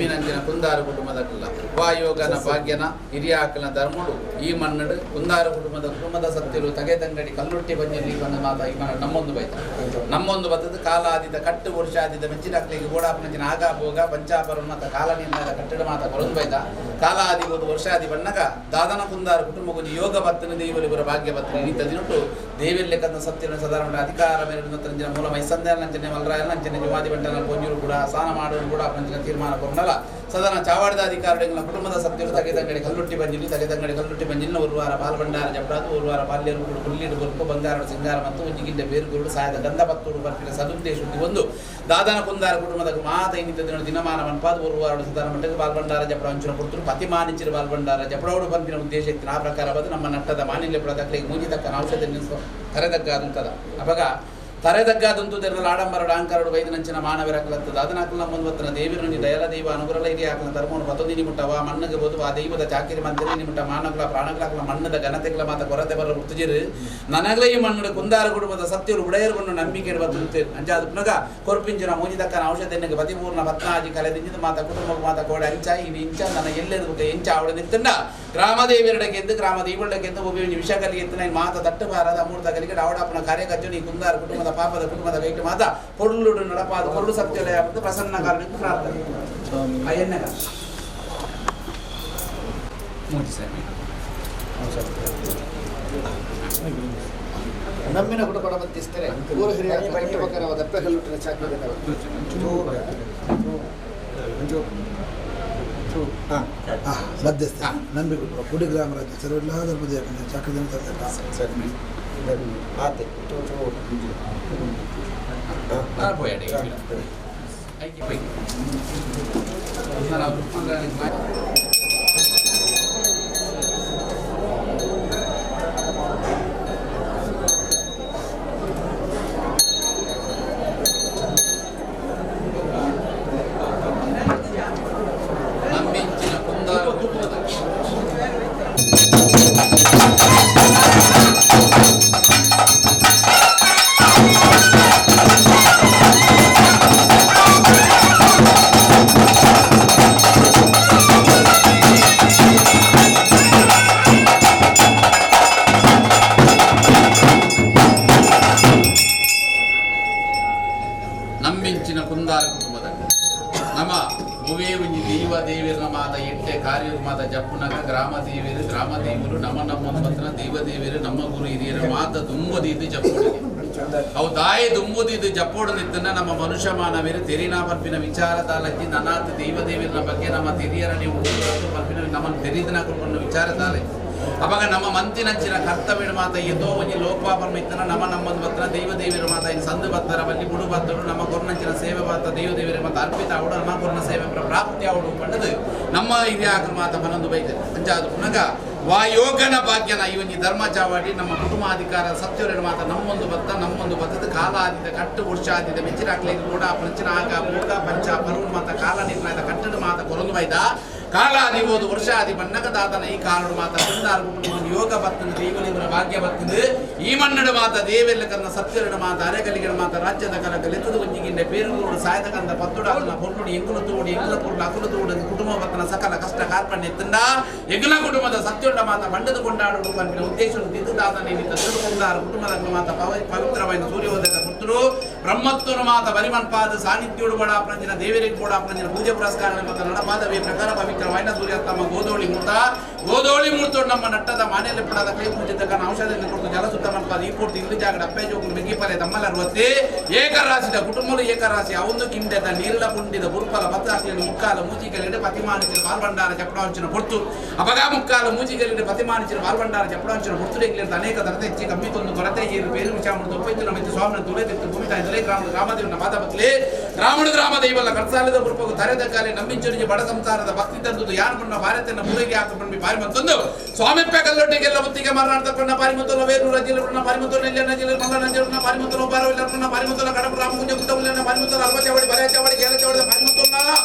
ನಮ್ಮಿನಂಚಿನ ಕುಂದಾರು ಕುಟುಂಬದ ವಾಯೋಗನ ಭಾಗ್ಯನ ಹಿರಿಯಾಕನ ಧರ್ಮಡು ಈ ಮಣ್ಣಡು ಕುಂದಾರು ಕುಟುಂಬದ ಕುಟುಂಬದ ಸತ್ತಿರು ತಗೆ ತಂಗಡಿ ಕಲ್ಲುಟ್ಟಿ ಬಂಜಲ್ಲಿ ಬಂದ ಮಾತ ಈ ಮಣ್ಣ ನಮ್ಮೊಂದು ಬೈತ ನಮ್ಮೊಂದು ಬತ್ತದ ಕಾಲಾದಿತ ಕಟ್ಟು ವರ್ಷಾದಿತ ಮೆಚ್ಚಿನಕ್ಲಿಗೆ ಗೋಡಾಪನಂಚಿನ ಆಗ ಭೋಗ ಪಂಚಾಪರ ಮಾತ ಕಾಲ ನಿರ್ಣಯದ ಕಟ್ಟಡ ಮಾತ ಕೊರೊಂದು ಬೈತ ಕಾಲಾದಿ ಒಂದು ವರ್ಷಾದಿ ಬಣ್ಣಗ ದಾದನ ಕುಂದಾರು ಕುಟುಂಬ ಯೋಗ ಬತ್ತನ ದೇವರಿಬರ ಭಾಗ್ಯ ಬತ್ತನ ಈತ ದಿನಟು ದೇವಿರ್ಲೆಕ್ಕಂತ ಸತ್ಯನ ಸಾಧಾರಣ ಅಧಿಕಾರ ಮೇಲಿನ ಮೂಲ ಮೈಸಂಧ್ಯಾಲಂಚನೆ ಮಲ್ರಾಯಲಂಚನೆ ಜುಮಾದಿ ಬಂಟನ ಪೊಂಜೂರು ಕೂಡ ಸ್ನಾನ ಮಾಡೋರು ಕೂಡ ಪಂಚಿನ ತೀರ್ಮಾನ ಕೊರನಲ್ಲ ಸಾಧಾರಣ ಚಾವಾಡದ ಅಧಿಕಾರಿಗಳ ಕುಟುಂಬದ ಸತ್ಯರು ತಗೆ ತಂಗಡಿ ಕಲ್ಲುಟ್ಟಿ ಬಂಜಿಲಿ ತಗೆ ತಂಗಡಿ ಕಲ್ಲುಟ್ಟಿ ಬಂಜಿನ ಒಂದು ವಾರ ಪಾಲ್ ಭಂಡಾರ ಜಪ್ರಾದು ಒಂದು ವಾರ ಪಾಲ್ಯರು ಕೂಡ ಹುಲ್ಲಿಡು ಬೊರ್ಕು ಬಂಗಾರ ಸಿಂಗಾರ ಮತ್ತು ಒಂಜಿಗಿಂಡ ಬೇರುಗುರುಡು ಸಾಯದ ಗಂಧ ಪತ್ತೂರು ಬರ್ಪಿನ ಸದುದ್ದೇಶ ಒಂದು ದಾದನ ಕುಂದಾರ ಕುಟುಂಬದ ಮಾತ ಇನ್ನಿತ ದಿನ ದಿನಮಾನ ಮನ್ಪಾದ ಒಂದು ವಾರ ಸಾಧಾರಣ ಮಟ್ಟಕ್ಕೆ ಪಾಲ್ ಭಂಡಾರ ಜಪಡ ಅಂಚಿನ ಕೊಡ್ತರು ಪತಿಮಾನಿಂಚಿನ ಪಾಲ್ ಭಂಡಾರ ಜಪಡೋಡು ಬಂಪಿನ ಉದ್ದೇಶ ಇತ್ತು. ಆ ಪ್ರಕಾರ ಬಂದು ನಮ್ಮ ನಟ್ಟದ ಮಾನಿಲ್ಯ ಪ್ರದಕ್ಲಿಗೆ ಮೂಜಿ ತಕ್ಕ ಔಷಧ ತರೆದಗ್ಗಾದಂತದ ಅವಾಗ ತರೆದಗ್ಗಾದಂತುದೆಲ್ಲ ಆಡಂಬರ ಡಾಂಕರಡು ವೈದ್ಯನಂಚಿನ ಮಾನವರಕಲತ್ತದ ಅದನಾಕಲ ನಮ್ಮೊಂದು ದೇವಿರೊಂಜಿ ದಯಲ ದೈವ ಅನುಗ್ರಹ ಇರಿ ಆಕಲ ಧರ್ಮವನ್ನು ಪತ್ತೊಂದಿ ನಿಮುಟ್ಟವ ಮಣ್ಣಗೆ ಬೋದು ಆ ದೈವದ ಚಾಕಿರಿ ಮಂದಿರ ನಿಮುಟ್ಟ ಮಾನಗಳ ಪ್ರಾಣಗಳ ಮಣ್ಣದ ಘನತೆಗಳ ಮಾತ ಕೊರತೆ ಬರ ಗುರ್ತುಜಿರು ನನಗಲೇ ಈ ಮಣ್ಣು ಕುಂದಾರ ಕುಟುಂಬದ ಸತ್ಯರು ಉಡೆಯರು ಕೊಂಡು ನಂಬಿಕೆ ಬರ್ತುತ್ತೆ ಅಂಚಾದ ಪುನಗ ಕೊರ್ಪಿಂಚಿನ ಮೂಜಿದಕ್ಕನ ಔಷಧ ಎನ್ನಗೆ ಪತಿಪೂರ್ಣ ಪತ್ನಾಜಿ ಕಲೆದಿಂಜಿದ ಮಾತ ಕುಟುಂಬ ಮಾತ ಕೋಡೆ ಅಂಚ ಇನಿ ಇಂಚ ನನ್ನ ಎಲ್ಲೆದು ಎಂಚ ಅವಳ ನಿತ್ತಂಡ ಗ್ರಾಮದೇವಿಯರಡಗೆದ್ದು ಗ್ರಾಮ ದೇವಳಗೆದ್ದು ಒಬ್ಬ ವಿಷ ಕಲಿಗೆ ಮಾತ ತಟ್ಟು ಬಾರದ ಅಮೂರ್ತ ಕಲಿಗೆ ಅವಡಪ್ಪನ ಕಾರ್ಯಕಜ್ಜು ನೀ ಕುಂದಾರ ಕುಟುಂಬದ ಪಾಪದ ಕುಟುಂಬದ ಕೈಟು ಮಾತ ಪೊರ್ಲುಡು ನಡಪಾದ ಪೊರ್ಲು ಸತ್ಯಲಯ ಪ್ರಸನ್ನ ಕಾರಣಕ್ಕೆ ಪ್ರಾರ್ಥನೆ ಅಯ್ಯನ್ನಗ ಮೂರ್ತಿ ಸ್ವಾಮಿ ನಮ್ಮಿನ ಕುಟುಂಬ ಬಂಧಿಸ್ತಾರೆ ಊರು ಹಿರಿಯ ಕಟ್ಟುಬಕರವ ದಪ್ಪೆ ಕಲ್ಲುಟ್ಟಿನ ಚಾಕಿರಿ ಮಧ್ಯಸ್ಥ ನಂಬಿ ಕುಟುಂಬ ಕುಡಿ ಗ್ರಾಮ ರಾಜ್ಯ ಸರ್ವೆಲ್ಲ ಧರ್ಮದ ಚಾಕರಿ పోయాడు అయిపోయి నమ్మించిన కుందారు కుటుంబ ನಂಬಿಂಚಿನ ಕುಂದಾರ ಕುಟುಂಬದ ನಮ್ಮ ಮುವೇ ಒಂಜಿ ದೈವ ದೇವಿರನ ಮಾತ ಎಟ್ಟೆ ಕಾರ್ಯ ಮಾತ ಜಪ್ಪುನಗ ಗ್ರಾಮ ದೇವಿರು ಗ್ರಾಮ ದೇವರು ನಮ್ಮ ನಮ್ಮ ಪತ್ರ ದೈವ ದೇವಿರು ನಮ್ಮ ಗುರು ಹಿರಿಯರ ಮಾತ ದುಂಬುದಿದ್ದು ಜಪ್ಪುಡಿಗೆ ಅವು ದಾಯಿ ದುಂಬುದಿದ್ದು ಜಪ್ಪೋಡು ನಿತ್ತನ್ನ ನಮ್ಮ ಮನುಷ್ಯ ಮಾನವೀರು ತೆರಿನಾ ಪಲ್ಪಿನ ವಿಚಾರ ತಾಲಜ್ಜಿ ನನಾತ್ ದೈವ ದೇವಿರನ ಬಗ್ಗೆ ನಮ್ಮ ತೆರಿಯರ ನೀವು ಪಲ್ಪಿನ ನಮ್ಮನ್ನು ತೆರಿದನ ಕೊಡ್ಕೊಂಡು ವಿಚಾರ ತಾಲೆ ಅವಾಗ ನಮ್ಮ ಮಂತಿನಂಚಿನ ಕರ್ತವ್ಯ ಮಾತ ಎದೋ ಒಂಜಿ ಲೋಪಾಪರ್ಮ ಇತ್ತನ ನಮ್ಮ ನಮ್ಮದು ಬತ್ತನ ದೈವ ದೇವಿರ ಮಾತ ಇನ್ನು ಸಂದು ಬತ್ತರ ಬಲ್ಲಿ ಬುಡು ಬತ್ತರು ನಮ್ಮ ಕೊರ್ನಂಚಿನ ಸೇವೆ ಮಾತ ದೈವ ದೇವಿರ ಮಾತ ಅರ್ಪಿತ ಅವಡು ನಮ್ಮ ಕೊರ್ನ ಸೇವೆ ಪ್ರಾಪ್ತಿ ಅವಡು ಪಂಡದು ನಮ್ಮ ಹಿರಿಯಾಕರ ಮಾತ ಪನ್ನೊಂದು ಬೈದೆ ಅಂಚಾದ ಪುನಗ ವಾಯೋಗನ ಭಾಗ್ಯನ ಈ ಒಂಜಿ ಧರ್ಮ ಚಾವಾಡಿ ನಮ್ಮ ಕುಟುಂಬಾಧಿಕಾರ ಸತ್ಯರ ಮಾತ ನಮ್ಮೊಂದು ಬತ್ತ ನಮ್ಮೊಂದು ಬತ್ತದ ಕಾಲ ಆದಿದ ಕಟ್ಟು ವರ್ಷ ಆದಿದ ಮೆಚ್ಚಿನಾಕ್ಲಿಗೆ ಕೂಡ ಪಂಚಿನ ಆಗ ಭೋಗ ಪಂಚ ಪರುಣ್ ಮಾತ ಕಾಲ ನಿರ್ಣಯದ ಕಟ್ಟಡ ಮಾತ ಕೊರೊಂದು ಬೈದ ಕಾಲ ಆದಿಬೋದು ವರ್ಷ ಆದಿ ಬಣ್ಣಗದಾತನ ಈ ಕಾಲಡು ಮಾತ ಕುಂದಾರ ಕುಟುಂಬ ಯೋಗ ಬತ್ತದ ದೇವಲಿವರ ಭಾಗ್ಯ ಬತ್ತದ ಈ ಮನ್ನಡ ಮಾತ ದೇವೆಲ್ಲ ಕನ್ನ ಸತ್ಯರಣ ಮಾತ ಅರೆಗಲಿಗಡ ಮಾತ ರಾಜ್ಯದ ಕಲಕ ಲೆತ್ತದ ಒಂಜಿಗಿಂಡೆ ಪೇರುಗೋಡು ಸಾಯದ ಕಂದ ಪತ್ತುಡ ಅದನ್ನ ಪೊರ್ಲುಡಿ ಎಂಗುಲ ತೋಡಿ ಎಂಗುಲ ಪೊರ್ಲು ಅಕುಲು ತೋಡು ಕುಟುಂಬ ಬತ್ತನ ಸಕಲ ಕಷ್ಟ ಕಾರ್ಪಣ್ಯ ಎತ್ತಂಡ ಎಂಗುಲ ಕುಟುಂಬದ ಸತ್ಯುಂಡ ಮಾತ ಬಂಡದ ಕೊಂಡಾಡುಡು ಪನ್ಪಿನ ಉದ್ದೇಶ ದಿದ್ದುದಾತನ ನಿಮಿತ್ತ ತಿರುಕುಂದಾರ ಕುಟುಂಬದ ಮಾತ ಪವಿತ್ರವಾದ ಸೂರ್ಯೋದಯದ ಪುತ್ರರು ಬ್ರಹ್ಮತ್ವನ ಮಾತ ಬರಿಮನ್ಪಾದ ಸಾನ್ನಿಧ್ಯೋಡು ಬಡ ಪ್ರಂಜಿನ ದೇವರಿಗೆ ಕೂಡ ಪ್ರಂಜಿನ ಪೂಜೆ ಪುರಸ್ಕಾರ ಮಾತ ನಡಪಾದವೇ ಪ್ರಕಾರ ಪವಿತ್ರವಾದ ಸೂರ್ಯಾಸ್ತಮ ಗೋಧೋಳಿ ಮೂರ್ತ ಗೋಧೋಳಿ ಮೂರ್ತೋಡು ನಮ್ಮ ನಟ್ಟದ ಮನೆಯಲ್ಲಿ ಪಡದ ಕೈ ಪೂಜೆ ತಕ್ಕ ಔಷಧಿ ಕೊಡ್ತು ಜಲ ಸುತ್ತ ಮನ್ಪಾದ ಈ ಪೂರ್ತಿ ಇಲ್ಲಿ ಜಾಗಡ ಅಪ್ಪೆ ಜೋಗು ಮೆಗ್ಗಿಪಲೆ ತಮ್ಮಲ ಅರವತ್ತಿ ಏಕರಾಶಿದ ಕುಟುಂಬಲು ಏಕರಾಶಿ ಅವಂದು ಕಿಂಡೆದ ನೀರಿಲ ಪುಂಡಿದ ಬುರ್ಪಲ ಬತ್ತಾಕ್ಲಿನ ಮುಕ್ಕಾಲ ಮೂಜಿಗಲಿಡ ಪತಿಮಾನಿಸಿದ ಬಾಲ್ಭಂಡಾರ ಚಪ್ಪಡಾಂಚಿನ ಪೊರ್ತು ಅಪಗ ಮುಕ್ಕಾಲ ಮೂಜಿಗಲಿಡ ಪತಿಮಾನಿಸಿದ ಬಾಲ್ಭಂಡಾರ ಚಪ್ಪಡಾಂಚಿನ ಪೊರ್ತುಡೆಗ್ಲಿಂತ ಅನೇಕ ತರತೆ ಹೆಚ್ಚಿ ಕಮ್ಮಿ ತೊಂದು ಕೊರತೆ ಏರು ಬೇರು ವಿಚಾಮೃತ ಒಪ್ಪೈತು ನಮ್ಮ ಸ್ವಾಮಿನ ತುಲೆ ತಿತ್ತು ಭೂಮಿ ತಾಯಿ ತುಲೆ ಗ್ರಾಮ ಗ್ರಾಮದೇವನ ಪಾದಪತ್ಲೆ ಗ್ರಾಮಣ ಗ್ರಾಮ ದೈವಲ್ಲ ಕರ್ಸಾಲದ ಬುರ್ಪಗು ತರೆದ ಕಾಲೆ ನಂಬಿಂಚುನಿಗೆ ಬಡ ಸಂಸಾರದ ಭಕ್ತಿ ತಂದುದು ಯಾರು ಬಣ್ಣ ಭಾರತನ ಮೂಲೆಗೆ ಹಾಕೊಂಡು ಪಾರಿ ಮಂತೊಂದು ಸ್ವಾಮಿಪ್ಪ ಕಲ್ಲೊಟ್ಟಿಗೆಲ್ಲ ಮುತ್ತಿಗೆ ಮಾರಾಡ್ತಕೊಂಡ ಪಾರಿಮತ್ತೊಲ್ಲ ವೇರು ರಜಿಲ ಪಾರಿಮತ್ತೊಲ್ಲ ಎಲ್ಲಿ ಜಿಲ್ಲೆ ಮಲ್ಲ ನಂಜನ ಪಾರಿಮತ್ತೊಲ್ಲ ಬಾರವಿಲ್ಲ ಪಾರಿಮತ್ತೊಲ್ಲ ಕಡಪ ರಾಮ ಕುಂಜ ಗುತ್ತವುಲ್ಲ ಪಾರಿಮತ್ತೊಲ್ಲ ಅರವತ್ತವಡಿ ಬರೆಯಚವಡಿ ಕೇಳಚವಡಿ ಪಾರಿಮತ್ತೊಲ್ಲ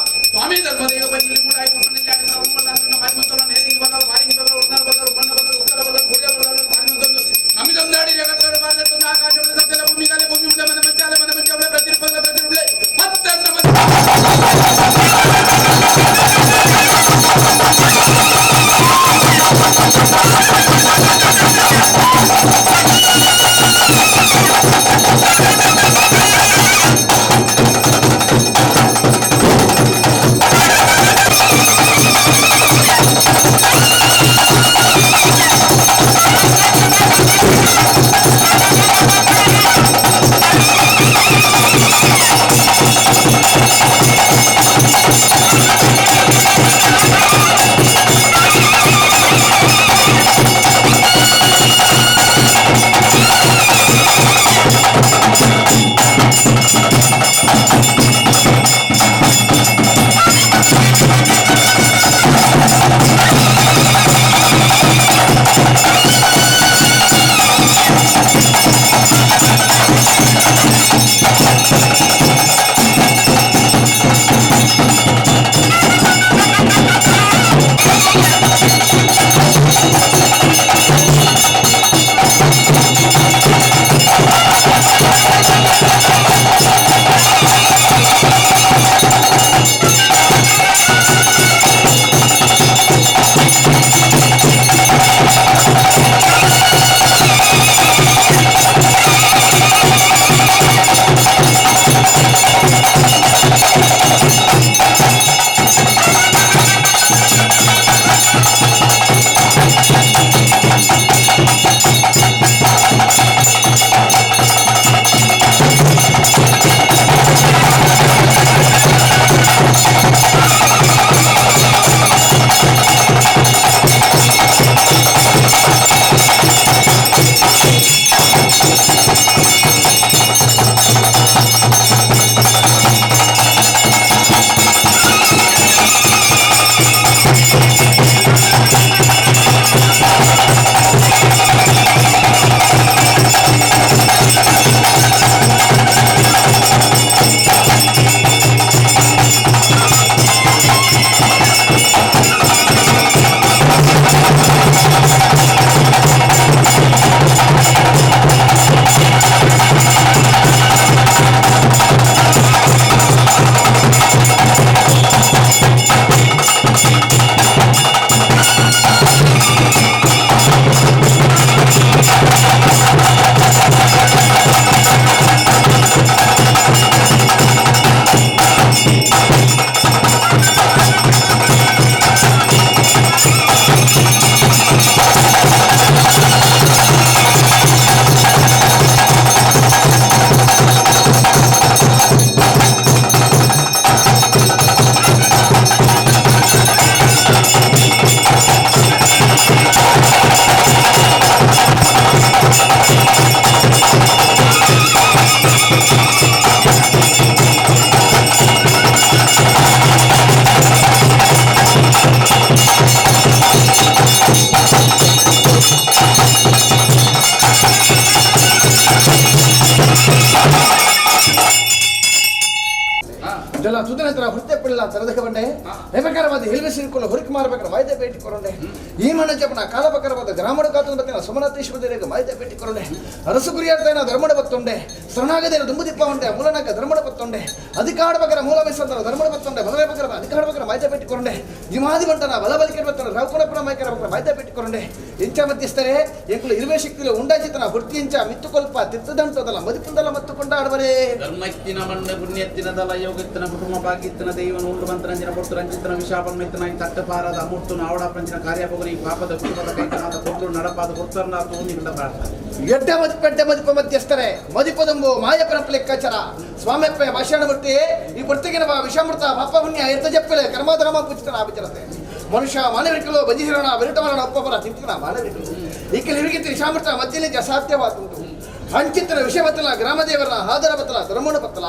ಸ್ವಾಮಿ ಧರ್ಮದೇವ ಬಂಜಿಲಿ ಕೂಡ ಪಾರಿಮತ್ತೊಲ್ಲ ನೇರಿಗೆ ಬಲ್ಲ ಬಾರಿಗೆ ಬಲ್ಲ ಉನ್ನಾರ ಬಲ್ಲ ಬಣ್ಣ ಬಲ್ಲ ಉತ್ತರ ಬಲ್ಲ ಕೂಡಿಯ ಬಲ್ಲ ಪಾರಿಮತ್ತೊಂದು ನಮ್ಮಿದೊಂದಾಡಿ ಜಗತ್ತವರು ಭಾರತದೊಂದು ಆಕಾಶವನ್ನು ಸತ್ಯದ ಭೂಮಿ ಕಾಲೆ ಭೂಮಿ ಉಳ್ಳ ಮನೆ ಮಂಚಾಲೆ ಮನೆ ಮಂಚಾವಳೆ ಪ್ರತಿರೂಪದ ಪ್ರತಿರೂಪಳೆ ಮತ್ತೆ ಪ್ರಕಾರವಾದ ಹಿಲ್ವೆಸಿರಿಕೊಳ್ಳ ಹುರುಕು ಮಾರಬೇಕಾದ್ರೆ ಮಾಹಿತಿ ಭೇಟಿ ಕೊರಂಡೆ ಈ ಮನಜಪನ ಕಾಲಪಕರವಾದ ಗ್ರಾಮಡ ಕಾತನ ಬತ್ತಿನ ಸೋಮನಾಥೇಶ್ವರ ಮಾಹಿತಿ ಭೇಟಿ ಕೊರಂಡೆ ಅರಸು ಗುರಿಯಾಡ್ತಾಯಿನ ಧರ್ಮಡ ಬತ್ತೊಂಡೆ ಶರಣಾಗದೇನ ದುಂಬುದಿಪ್ಪ ಉಂಡೆ ಮೂಲನಾಗ ಧರ್ಮಡ ಬತ್ತೊಂಡೆ ಅಧಿಕಾರ ಬಕರ ಮೂಲ ಮೈಸಂದರ ಧರ್ಮಡ ಬತ್ತೊಂಡೆ ಬಲವೇ ಬಕರ ಅಧಿಕಾರ ಬಕರ ಮಾಹಿತಿ ಭೇಟಿ ಕೊರಂಡೆ ಜಿಮಾದಿ ಬಂಟನ ಬಲ ಬಲಿಕೆ ಬತ್ತೊಂಡೆ ರಾವುಕೊಣಪುರ ಮೈಕರ ಬಕರ ಮಾಹಿತಿ ಭೇಟಿ ಕೊರಂಡೆ ಇಂಚ ಮಧ್ಯಸ್ಥರೇ ಎಂಕುಲು ಇರುವೆ ಶಕ್ತಿಲು ಉಂಡಾಚಿತನ ವೃತ್ತಿ ಇಂಚ ಮಿತ್ತುಕೊಲ್ಪ ತಿತ್ತದಂಟದಲ್ಲ ಮದಿಪುಂದಲ್ಲ ಮತ್ತು ಕೊಂಡಾಡುವರೇ ಧರ್ಮತ್ತಿನ ಮಣ್ಣು ಪುಣ್ಯತ್ತಿನ ದಲ ಯೋಗತ್ತಿನ ಕುಟುಂಬ ಭಾಗ್ಯತ್ತಿನ ದೈವನ ಉಂಡು ಮಂತ್ರಂಜಿನ ಕೊಟ್ಟು ರಂಜಿತನ ವಿಷಾಪನ್ಮೆತ್ತನ ತಟ್ಟಪಾರದ ಅಮೂರ್ತನ ಆವಡಪಂಚಿನ ಕಾರ್ಯಪೋಗನಿ ಪಾಪದ ಕುಟುಂಬದ ಕೈತನಾದ ಕೊಟ್ಟು ನಡಪಾದ ಕೊಡ್ತರ್ನ ತೋನಿಗಳ ಪ್ರಾರ್ಥನೆ ಎಡ್ಡ ಮದಿಪೆಡ್ಡ ಮದಿಪ ಮಧ್ಯಸ್ಥರೇ ಮದಿಪದಂಬು ಮಾಯಪನ ಲೆಕ್ಕಾಚಾರ ಸ್ವಾಮ್ಯಪ್ಪ ಭಾಷಣಮೂರ್ತಿ ಈ ಪುರ್ತಗಿನ ವಿಷಾಮೃತ ಪಾಪ ಪುಣ್ಯ ಎತ್ತ ಜಪ್ಪಲೆ ಕರ್ಮಧರ್ಮ ಪೂಜಿತನ ಆಬಿಚರತೆ ಮನುಷ್ಯ ಮಾನವಿಕಲು ಬಜಿಹಿರಣ ವಿರಟಮರಣ ಒಪ್ಪಪರ ತಿಂತಿನ ಮಾನವಿಕಲು ಈಕಲ್ ಹಿರಿಗಿತ್ತು ವಿಷಾಮೃತ ಮಧ್ಯದಲ್ಲಿ ಅಸಾಧ್ಯವಾದುಂಟು ಹಂಚಿತನ ವಿಷಮತಲ ಗ್ರಾಮದೇವರ ಹಾದರ ಬತ್ತಲ ಧರ್ಮನ ಬತ್ತಲ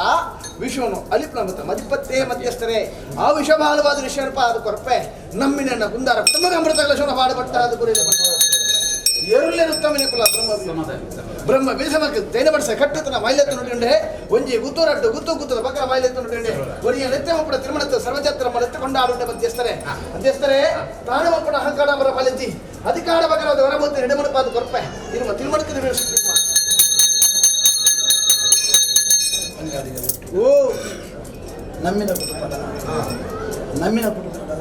ವಿಷವನು ಅಲಿಪ್ನ ಮತ್ತ ಮದಿಪತ್ತೇ ಮಧ್ಯಸ್ಥರೇ ಆ ವಿಷಮಾಲವಾದ ವಿಷಯನಪ್ಪ ಅದು ಕೊರಪೆ ನಮ್ಮಿನ ಗುಂದಾರ ಕುಟುಂಬ ಅಮೃತ ಲಕ್ಷಣ ಪಾಡುಪಟ್ಟ ಅದು ಗುರಿ ಎರುಳ್ಳೆರುತ್ತಮಿನ ಕುಲ ಬ್ರಹ್ಮ ಬ್ರಹ್ಮ ಬೀಸಮಕ್ಕೆ ತೈನ ಬಡಿಸ ಕಟ್ಟುತನ ಮೈಲೆತ್ತು ನೋಡಿಂಡೆ ಒಂಜಿ ಗುತ್ತೂರಡ್ಡು ಗುತ್ತು ಗುತ್ತದ ಬಕರ ಮೈಲೆತ್ತು ನೋಡಿಂಡೆ ಒರಿಯ ನೆತ್ತೆ ಒಪ್ಪಡ ತಿರುಮಣತ್ತು ಸರ್ವಜಾತ್ರ ಮರೆತು ಕೊಂಡಾಡುಂಡೆ ಮಧ್ಯಸ್ಥರೇ ಮಧ್ಯಸ್ಥರೇ ತಾನು ಒಪ್ಪಡ ಅಹಂಕಾರ ಮರ ಫಲಿತಿ ಅಧಿಕಾರ ಬಕರ ಹೊರಬಂತು ಹಿಡಮಣಪಾದ ಕೊರಪೆ ತಿರುಮ ತಿರುಮಣಕ್ಕೆ ಓ ನಮ್ಮಿನ ಕುಟುಂಬದ ನಮ್ಮಿನ ಕುಟುಂಬದ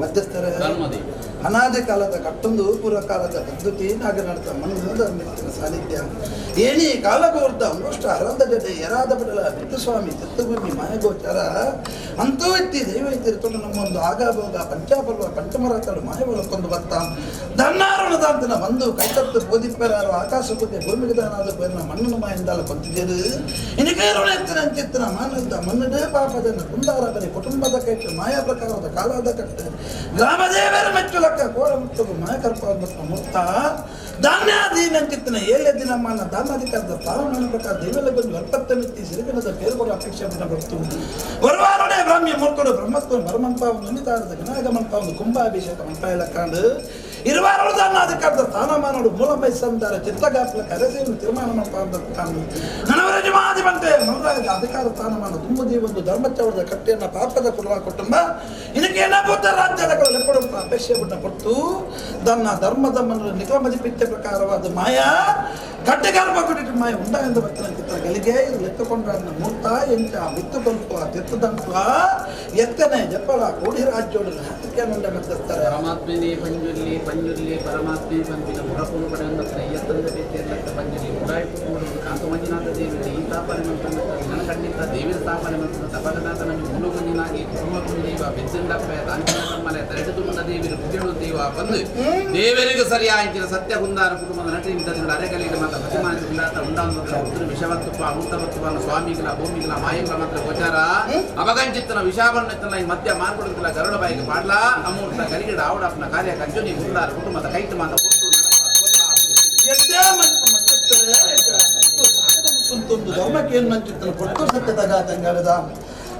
ಮಧ್ಯಸ್ಥರ ಧರ್ಮದೇವ ಅನಾದಿ ಕಾಲದ ಕಟ್ಟೊಂದು ಪೂರ್ವ ಕಾಲದ ಪದ್ಧತಿ ನಾಗನಾಡತ ಮಣ್ಣು ಧರ್ಮತ್ತಿನ ಸಾನ್ನಿಧ್ಯ ಏಣಿ ಕಾಲಗೋರ್ಧ ಅಮೃಷ್ಟ ಹರಂದ ಜಡೆ ಯರಾದ ಬಡಲ ಸ್ವಾಮಿ ಚಿತ್ತಭೂಮಿ ಮಾಯಗೋಚರ ಅಂತೂ ಇತ್ತಿ ದೈವ ಇತ್ತಿರ್ತೊಂಡು ನಮ್ಮೊಂದು ಆಗಾಭೋಗ ಪಂಚಾಪರ್ವ ಪಂಚಮರತಡು ಮಾಯಬಲಕ್ಕೊಂದು ಭಕ್ತ ಧನ್ನಾರುಣದಾಂತನ ಬಂದು ಕೈತತ್ತು ಬೋಧಿಪ್ಪರಾರು ಆಕಾಶ ಬುದ್ಧಿ ಭೂಮಿಗೆ ದಾನಾದ ಪೇರಿನ ಮಣ್ಣು ಮಾಯಿಂದಾಲ ಕೊಂತಿದ್ದೇರು ಇನಿಕೇರುಣ ಎತ್ತಿನ ಚಿತ್ತಿನ ಮಾನದ ಮಣ್ಣದೇ ಪಾಪದನ್ನು ಕುಂದಾರ ಬರಿ ಕುಟುಂಬದ ಕೈಟ್ಟು ಮಾಯಾ ಪ್ರಕಾರದ ಕಾಲಾದ ಕಟ್ಟೆ ಗ್ರಾಮದೇವರ ಮೆಚ್ಚುಲಕ್ಕ ಕೋಡ ಮುತ್ತಗು ಮಾಯಕರ್ಪ ಮತ್ತು ಮುತ್ತ ಧಾನ್ಯಾಧೀನಂತಿತ್ತನ ಏಳೆ ದಿನ ಮಾನ ದಾನಾಧಿಕಾರದ ಸ್ಥಾನಮಾನ ಪ್ರಕಾರ ದೈವಲ ಬಂದು ಅರ್ಪತ್ತ ಮಿತ್ತಿ ಸಿರಿಗಣದ ಪೇರುಕೊಡ ಅಪೇಕ್ಷೆ ಬಿಡ ಬರ್ತು ವರವಾರಡೆ ಬ್ರಾಹ್ಮ್ಯ ಮೂರ್ತೋಡು ಬ್ರಹ್ಮತ್ವ ಮರಮಂಪ ಒಂದು ನಿಮಿತಾರದ ಗಣಾಗಮಂಪ ಒಂದು ಕುಂಭಾಭಿಷೇಕ ಮಂಪ ಎಲ್ಲ ಕಾಂಡು ಇರುವಾರಳು ದಾನಾಧಿಕಾರದ ಸ್ಥಾನಮಾನೋಡು ಮೂಲ ಸಂದಾರ ಚಿತ್ತಗಾಪ್ಲ ಕರೆಸೇನು ತೀರ್ಮಾನ ಮಂಪ ಅಂತ ಕಾಂಡು ನನವರ ಜಮಾದಿ ಬಂತೆ ಮನರಾಗ ಅಧಿಕಾರ ಸ್ಥಾನಮಾನ ತುಂಬುದಿ ಒಂದು ಧರ್ಮಚೌರದ ಕಟ್ಟೆಯನ್ನು ಪಾಪದ ಕುಲ ಕುಟುಂಬ ಇದಕ್ಕೇನಾಗುತ್ತೆ ರಾಜ್ಯದ ಲೆಪ್ಪಡು ಅಪೇಕ್ಷೆ ಬಿಟ್ಟ ಕೊಟ್ಟು ತನ್ನ ಧರ್ಮದ ಮನ ನಿಗಮದಿ ಪಿತ್ಯ ಪ್ರಕಾರವಾದ ಮಾಯಾ ಕಟ್ಟೆಗರ್ಭ ಕುಡಿಟ್ಟು ಮಾಯ ಉಂಡ ಎಂದು ಬರ್ತಾನೆ ಗಳಿಗೆ ಲೆತ್ತುಕೊಂಡ ಮೂರ್ತ ಎಂಟ ಮಿತ್ತು ಬಂತು ತಿತ್ತದಂತ್ವ ಎತ್ತನೆ ಜಪ್ಪಳ ಕೋಡಿ ರಾಜ್ಯೋಡು ಹತ್ತಕ್ಕೆ ಮುಂಡೆ ಮತ್ತಿರ್ತಾರೆ ಪರಮಾತ್ಮನೇ ಪಂಜುರ್ಲಿ ಪಂಜುರ್ಲಿ ಪರಮಾತ್ಮೆ ಪಂಪಿನ ಮುರಪುನು ಪಡೆಯಂದ ಎತ್ತಂದ ಬೇತೆಲ್ಲಕ್ಕ ಪಂಜುರ್ಲಿ ಮುಡಾಯ್ತು ಕಾಂತ ಮಂಜುನಾಥ ದೇವರು ಈ ಸ್ಥಾಪನೆ ಮಂತ್ರ ನನ್ನ ಖಂಡಿತ ದೇವಿರ ಸ್ಥಾಪನೆ ಮಂತ್ರ ತಪಗನಾಥ ನಮಗೆ ಮುಳ್ಳುಗುಂಜಿನಾಗಿ ಕುಟುಂಬ ದೇವ ಬೆಜ್ಜಂಡಪ್ಪ ತಾಂಕಿನ ತಮ್ಮಲೆ ತರೆಟು ತುಂಬ ದೇವಿರು ಕುಜಳು ದೇವ ಬಂದು ದೇವರಿಗೆ ಸರಿಯಾಯಿತಿನ ಸತ್ಯ ಕುಂದಾರ ಕುಟುಂಬದ ನಟಿ ನಿಂತದಿಂದ ಅರೆಗಲಿಗೆ ಮಾತ್ರ ಪ್ರತಿಮಾನ ಉಂಡಾಟ ಉಂಡಾಂದ್ರ ಉತ್ತರ ವಿಷವತ್ತುಪ್ಪ ಅಮೃತವತ್ತುವನ ಸ್ವಾಮಿಗಳ ಭೂಮಿಗಳ ಮಾಯಗಳ ಮಾತ್ರ ಗೋಚಾರ ಅಪಗಂಚಿತ್ತನ ವಿಷಾವಣ್ಣತ್ತನ ಈ ಮಧ್ಯ ಮಾರ್ಪಡುತ್ತಿಲ್ಲ ಗರುಡ ಬಾಯಿಗೆ ಪಾಡ್ಲಾ ಅಮೂರ್ತ ಗಲಿಗಿಡ ಆವಡಪ್ಪನ ಕಾರ್ಯ ಕಂಜುನಿ ಕುಂದಾರ ಕುಟುಂಬದ ಕೈತು ಮಾತ ಧರ್ಮಕ್ಕೆ ಏನು ಮಂಚಿತ್ತನ ಕೊಟ್ಟು ಸತ್ಯದ ತಂಗಾಡದ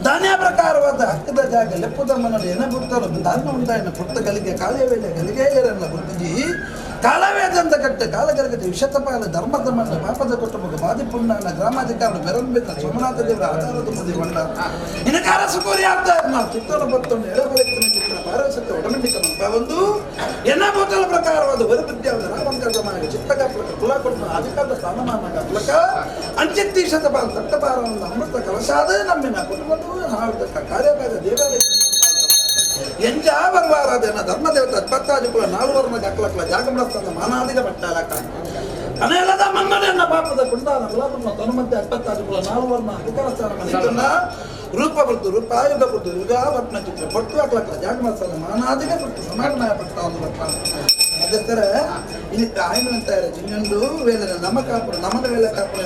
ಧಾನ್ಯ ಪ್ರಕಾರವಾದ ಹಕ್ಕದ ಜಾಗ ಲೆಪ್ಪುದ ಮನಡು ಏನ ಬುತ್ತರು ಧರ್ಮ ಉಂಟಾಯಿನ ಪುಟ್ಟ ಗಲಿಗೆ ಕಾಲೇ ವೇಳೆ ಗಲಿಗೆ ಏರನ್ನ ಗುರ್ತಿಜಿ ಕಾಲವೇದಂತ ಕಟ್ಟೆ ಕಾಲಗರ್ಗತೆ ವಿಷತಪಾಲ ಧರ್ಮದ ಮಣ್ಣ ಪಾಪದ ಕುಟುಂಬ ಬಾದಿ ಪುಣ್ಣನ ಗ್ರಾಮಾಧಿಕಾರ ಬೆರಂಬಿತ ಸೋಮನಾಥ ದೇವರ ಆಧಾರದ ಮುದಿ ಹೊಂಡ ಇನಕಾರ ಸುಕೋರಿ ಆಗ್ತಾ ನಾವು ಚಿತ್ತನ ಬತ್ತೊಂಡು ಎಳಬಲಕ್ಕಿನ ಚಿತ್ರ ಭಾರತ ಒಡಮಂಡಿಕ ಮಂಪ ಒಂದು ಎನ್ನ ಬೋತಲ ಪ್ರಕಾರವಾದ ವರಬುದ್ಧಿಯಾದ ರಾಮಂಕರದ ಮಾಯ ಚಿತ್ತಗಾಪ್ಲಕ ಕುಲ ಕೊಟ್ಟು ಅಧಿಕಾರದ ಸ್ಥಾನಮಾನ ಗಾಪ್ಲಕ ಅಂಚಿತ್ತಿ ಶತಪಾಲ ತಟ್ಟಪಾರವನ್ನು ಅಮೃತ ಕಲಸಾದ ನಮ್ಮಿನ ಕುಟುಂಬದ ಹಾವಿದ ಕಾರ್ಯಭಾಗ ದೇವಾಲಯ ಎಂಜ ಬರುವಾರಾದೇನ ಧರ್ಮದೇವತ ಅತ್ಪತ್ತಾದಿಕುಲ ನಾಲ್ವರ್ನ ಗಕ್ಕಲಕ್ಕಲ ಜಾಗಮಣಸ್ಥಾನ ಮಾನಾದಿಗ ಪಟ್ಟಾಲಕ ಅನೇಲದ ಮನ್ನಡೆಯನ್ನ ಪಾಪದ ಕುಂಡಾನ ಗುಲಾಬನ್ನ ತನುಮಧ್ಯೆ ಅತ್ಪತ್ತಾದಿಕುಲ ನಾಲ್ವರ್ನ ಅಧಿಕಾರ ಸ್ಥಾನ ರೂಪ ಬರ್ತು ರೂಪಾಯುಗ ಬರ್ತು ಯುಗಾವರ್ಣ ಚಿತ್ರ ಪಟ್ಟು ಹಾಕ್ಲಕ್ಕಲ ಜಾಗಮಣಸ್ಥಾನ ಮಾನಾದಿಗ ಪಟ್ಟು ಸಮಾಗಮಯ ಪಟ್ಟ ಒಂದು ಬಟ್ಟ ಮಧ್ಯಸ್ಥರ ಇಲ್ಲಿ ತಾಯಿನ ಅಂತಾರೆ ಜಿನ್ನಂಡು ವೇಳೆ ನಮ್ಮ ಕಾಪುರ ನಮನ ವೇಳೆ ಕಾಪುರ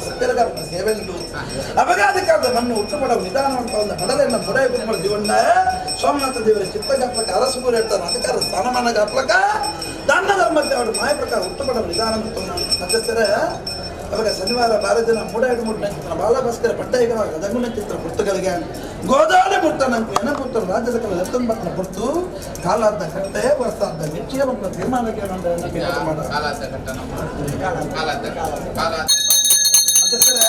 ಸತ್ಯರ ಕಾಪುರ ಸೇವೆಂಡು ಅಪಗಾಧಿಕಾರದ ಮಣ್ಣು ಹುಟ್ಟುಪಡ ನಿಧಾನ ಬಡಲೆನ್ನ ಬುಡಾಯ ಕುಮಾರ ಜೀವನ ಸೋಮನಾಥ ದೇವರ ಚಿತ್ತಗಾಪ್ಲಕ ಅರಸುಗುರು ಹೇಳ್ತಾನೆ ಅಧಿಕಾರ ಸ್ಥಾನಮಾನ ಗಾಪ್ಲಕ ದಾನ ಧರ್ಮಕ್ಕೆ ಅವರು ಮಾಯ ಪ್ರಕಾರ ಹುಟ್ಟುಪಡ ನಿಧಾನ ಮಧ್ಯಸ್ಥರ ಅವಾಗ ಶನಿವಾರ ಬಾರದಿನ ಮೂಡಾಡು ಮೂಡಿನ ಚಿತ್ರ ಬಾಲಭಾಸ್ಕರ ಪಟ್ಟೈಗಳ ಗದಗುಣ ಚಿತ್ರ ಪುರ್ತಗಳಿಗೆ ಗೋದಾಳಿ ಮುಟ್ಟನಂಕು ಎನ ಪುತ್ರ ರಾಜ್ಯದ ಕಲ ಎತ್ತೊಂಬತ್ತನ ಪುರ್ತು ಕಾಲಾದ್ದ ಕಟ್ಟೆ ವರ್ಷಾದ್ದ ನಿಶ್ಚಯ ಮತ್ತು ತೀರ್ಮಾನಕ್ಕೆ ಕಾಲಾದ್ದ ಕಟ್ಟ ನಮ್ಮ ಕಾಲಾದ್ದ ಕಾಲಾದ್ದ ಮಧ್ಯಸ್ಥರ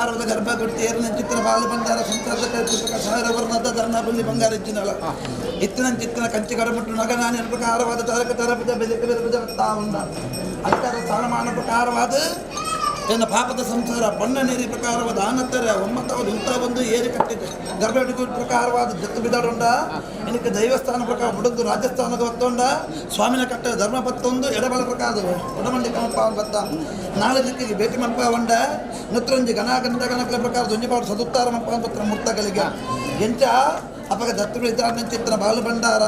ಪ್ರಕಾರದ ಗರ್ಭ ಕೊಟ್ಟು ಏರಿನ ಚಿತ್ರ ಬಾಲು ಬಂದಾರ ಸಂಸಾರದ ಸಾವಿರ ವರ್ಣದ ಧರ್ಣ ಬಲ್ಲಿ ಬಂಗಾರ ಇಚ್ಚಿನಳ ಇತ್ತಿನ ಚಿತ್ರ ಕಂಚಿ ಕಡಮುಟ್ಟು ನಗನಾನಿನ ಪ್ರಕಾರವಾದ ತಾರಕ ತರಪದ ಬೆದಕ ಬೆದಪದ ಉಂಡ ಅಧಿಕಾರ ಸ್ಥಾನಮಾನ ಪ್ರಕಾರವಾದ ಎನ್ನ ಪಾಪದ ಸಂಸಾರ ಬಣ್ಣ ನೀರಿ ಪ್ರಕಾರವಾದ ಆನತ್ತರ ಒಮ್ಮತ್ತವಾದ ಇಂಥ ಒಂದು ಏರಿ ಕಟ್ಟಿದೆ ಗರ್ಭ ಪ್ರಕಾರವಾದ ಜತ್ತು ಬಿದಾಡುಂಡ ಇದಕ್ಕೆ ದೈವಸ್ಥಾನ ಪ್ರಕಾರ ಬುಡದ್ದು ರಾಜಸ್ಥಾನದ ಒತ್ತೊಂಡ ಸ್ವಾಮಿನ ಕಟ್ಟ ಧರ್ಮ ಪತ್ತೊಂದು ಎಡಬಲ ಪ್ರಕಾರದ ಒಡಮಂಡಿ ಕಮಪ್ಪ ಬತ್ತ ನಾಳೆ ದಿಕ್ಕಿಗೆ ಭೇಟಿ ಮಲ್ಪ ಉಂಡ ನುತ್ರಂಜಿ ಗಣ ಗಂಧ ಗಣಕಲ ಪ್ರಕಾರ ದುಂಜಿಪಾಡು ಸದುತ್ತಾರ ಮಪ್ಪ ಪತ್ರ ಮೂರ್ತಗಳಿಗೆ ಎಂಚ ಅಪಗ ದತ್ತು ಇದ್ದಾರ ಚಿತ್ರ ಬಾಲು ಭಂಡಾರ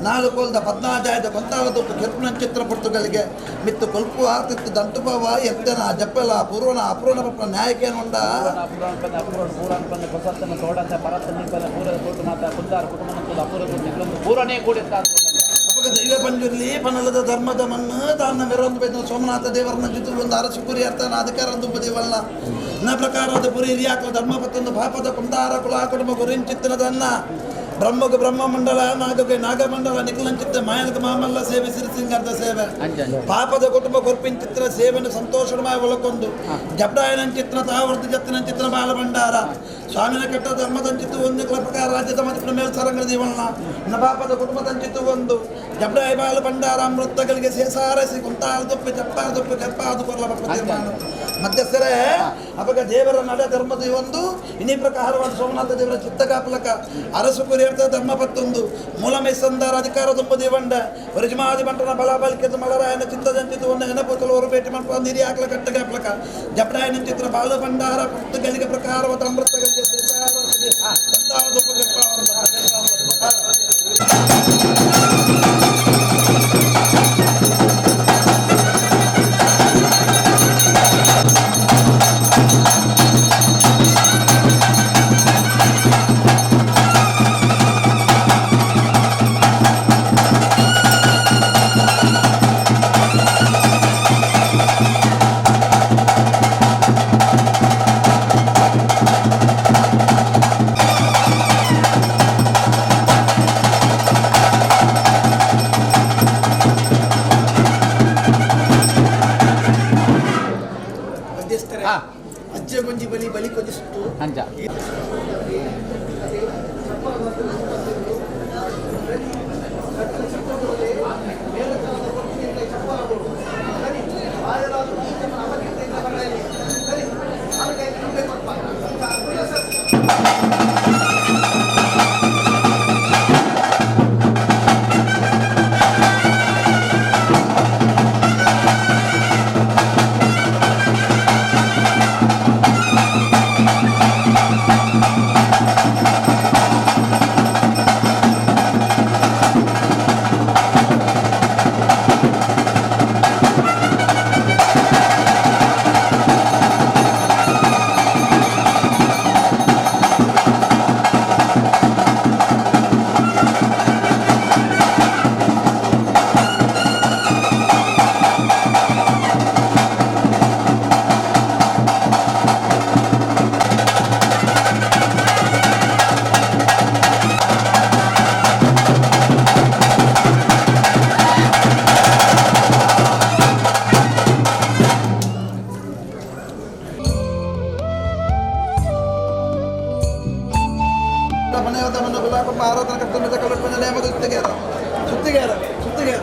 ನಾಲ್ಕು ಕೋಲ್ದ ಪದ್ನಾಜಾಯದ ಕೊಂತಾಳ ದೊಡ್ಡ ಕೆರ್ಪುನ ಚಿತ್ರ ಪೊರ್ತುಗಳಿಗೆ ಮಿತ್ತು ಕೊಲ್ಪು ಆತಿತ್ತು ದಂಟುಪವ ಎತ್ತನ ಜಪ್ಪಲ ಪೂರ್ವನ ಅಪೂರ್ಣ ಪಪ್ಪ ನ್ಯಾಯಕೇನುಂಡ ಅಪಗ ದೈವ ಪಂಜುರ್ಲಿ ಪನಲದ ಧರ್ಮದ ಮಣ್ಣು ತಾನ ಮೆರೊಂದು ಬೈದ ಸೋಮನಾಥ ದೇವರನ್ನ ಜೊತೆ ಒಂದು ಅರಸು ಪುರಿ ಅರ್ಥನ ಅಧಿಕಾರ ದೇವಲ್ಲ ನ ಪ್ರಕಾರದ ಪುರಿ ಹಿರಿಯಾಕಲ ಧರ್ಮ ಪತ್ತೊಂದು ಪಾಪದ ಕುಂದಾರ ಕುಲ ಕುಟುಂಬ ಗುರಿಂಚಿತ್ತನದನ್ನ ಬ್ರಹ್ಮಗ ಬ್ರಹ್ಮಮಂಡಲ ನಾಗಗೆ ನಾಗಮಂಡಲ ನಿಖಲಂಚಿತ್ತ ಮಾಯನಕ ಮಾಮಲ್ಲ ಸೇವೆ ಸಿರಿಸಿಂಗಾರ್ಧ ಸೇವೆ ಪಾಪದ ಕುಟುಂಬ ಕೊರ್ಪಿನ ಚಿತ್ರ ಸೇವೆಯನ್ನು ಸಂತೋಷಮಾಯ ಒಳಕೊಂದು ಜಬ್ಡಾಯನಂಚಿತ್ರ ತಾವರ್ತಿ ಜತ್ತಿನಂಚಿತ್ರ ಬಾಲಭಂಡಾರ ಸ್ವಾಮಿನ ಕೆಟ್ಟ ಧರ್ಮದಂಚಿತ್ತು ಒಂದು ಪ್ರಕಾರ ರಾಜ್ಯದ ಮಧ್ಯದ ಮೇಲೆ ಸರಂಗ ಜೀವನ ನ ಪಾಪದ ಕುಟುಂಬದಂಚಿತ್ತು ಒಂದು ಜಬ್ಡಾಯ ಬಾಲ ಭಂಡಾರ ಅಮೃತಗಳಿಗೆ ಸೇಸಾರಸಿ ಕುಂತಾಲ ತುಪ್ಪಿ ಚಪ್ಪಾರ ತುಪ್ಪಿ ಕೆಪ್ಪಾದು ಕೊರ್ಲ ತೀರ್ಮಾನ ಮಧ್ಯಸ್ಥರೇ ಅಪಗ ದೇವರ ನಡ ಧರ್ಮದ ಒಂದು ಇನಿ ಪ್ರಕಾರವಾದ ಸೋಮನಾಥ ದೇವರ ಚಿತ್ತ ಕಾಪಲಕ ಅರಸು ಕುರಿಯರ್ಥ ಧರ್ಮ ಪತ್ತೊಂದು ಮೂಲ ಮೈಸಂದಾರ ಅಧಿಕಾರ ತುಂಬ ದೇವಂಡ ವರಿಜಮಾದಿ ಬಂಟನ ಬಲಾಬಲಿಕೆದ ಮಲರಾಯನ ಚಿತ್ತದಂಚಿತು ಒಂದು ನೆನಪುತ್ತಲು ಅವರು ಭೇಟಿ ಮಲ್ಪ ನೀರಿ ಹಾಕ್ಲ ಕಟ್ಟಗಾಪ್ಲಕ ಜಪಡಾಯನ ಚಿತ್ರ ಬಾಲು ಭಂಡಾರ ಪುಸ್ತಗಳಿಗೆ ಪ್ರಕಾರವಾದ ಅಮೃತಗಳಿಗೆ ಅಜ್ಜ ಗೊಂಜಿ ಬಲಿ ಬಲಿ ಕೊಂಜಿ ಸುತ್ತು ಅಂಜ ಸುತ್ತಿಗೇರ ಸುತ್ತಿಗೇರ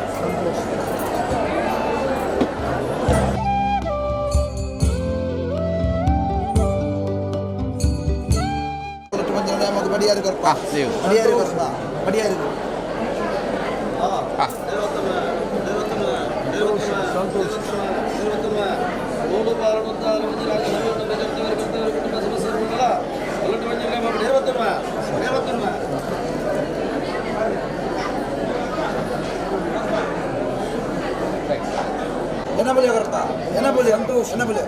ಬಡಿಯಾರಿ ಕೊರ್ಪ ಬಡಿಯಾರಿ ಕೊರ್ಪ ಬಡಿಯಾರಿ ಎನಬಲಿ ಕೊರ್ಪ ಎನಬಲಿ ಸಂತೋಷ್ ಎನಬಲಿ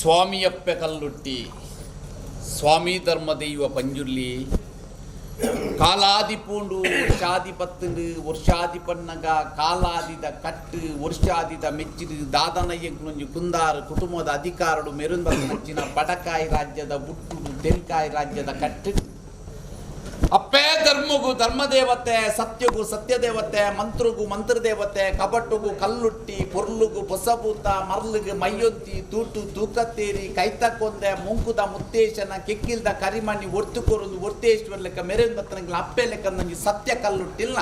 ಸ್ವಾಮಿಯಪ್ಪೆ ಕಲ್ಲುಟ್ಟಿ ಸ್ವಾಮಿ ಧರ್ಮದೈವ ಪಂಜುರ್ಲಿ ಕಾಲಾದಿ ಪೂಂಡು ವರ್ಷಾದಿ ಪತ್ತುಂಡು ವರ್ಷಾದಿ ಪನ್ನಗ ಕಾಲಾದಿದ ಕಟ್ಟು ವರ್ಷಾದಿದ ಮೆಚ್ಚಿದು ದಾದನಯ್ಯಂಕುಲೊಂಜಿ ಕುಂದಾರು ಕುಟುಂಬದ ಅಧಿಕಾರಡು ಮೆರುಂದ ನಚ್ಚಿನ ಬಡಕಾಯಿ ರಾಜ್ಯದ ಬುಟ್ಟುಡು ತೆನ್ಕಾಯಿ ರಾಜ್ಯದ ಕಟ್ಟು ಅಪ್ಪೇ ಧರ್ಮಗು ಧರ್ಮದೇವತೆ ಸತ್ಯಗು ಸತ್ಯದೇವತೆ ಮಂತ್ರಗು ಮಂತ್ರದೇವತೆ ಕಬಟ್ಟುಗು ಕಲ್ಲುಟ್ಟಿ ಪೊರ್ಲುಗು ಪೊಸಭೂತ ಮರ್ಲುಗು ಮೈಯೊತ್ತಿ ತೂಟು ತೂಕತ್ತೇರಿ ಕೈತಕ್ಕೊಂದೆ ಮುಂಕುದ ಮುತ್ತೇಶನ ಕೆಕ್ಕಿಲ್ದ ಕರಿಮಣ್ಣಿ ಒರ್ತು ಕೊರದು ಒರ್ತೇಶ್ವರ ಲೆಕ್ಕ ಮೆರೆಂಬತ್ತನಂಗಿಲ್ಲ ಅಪ್ಪೆ ಲೆಕ್ಕ ನಂಗೆ ಸತ್ಯ ಕಲ್ಲುಟ್ಟಿಲ್ಲ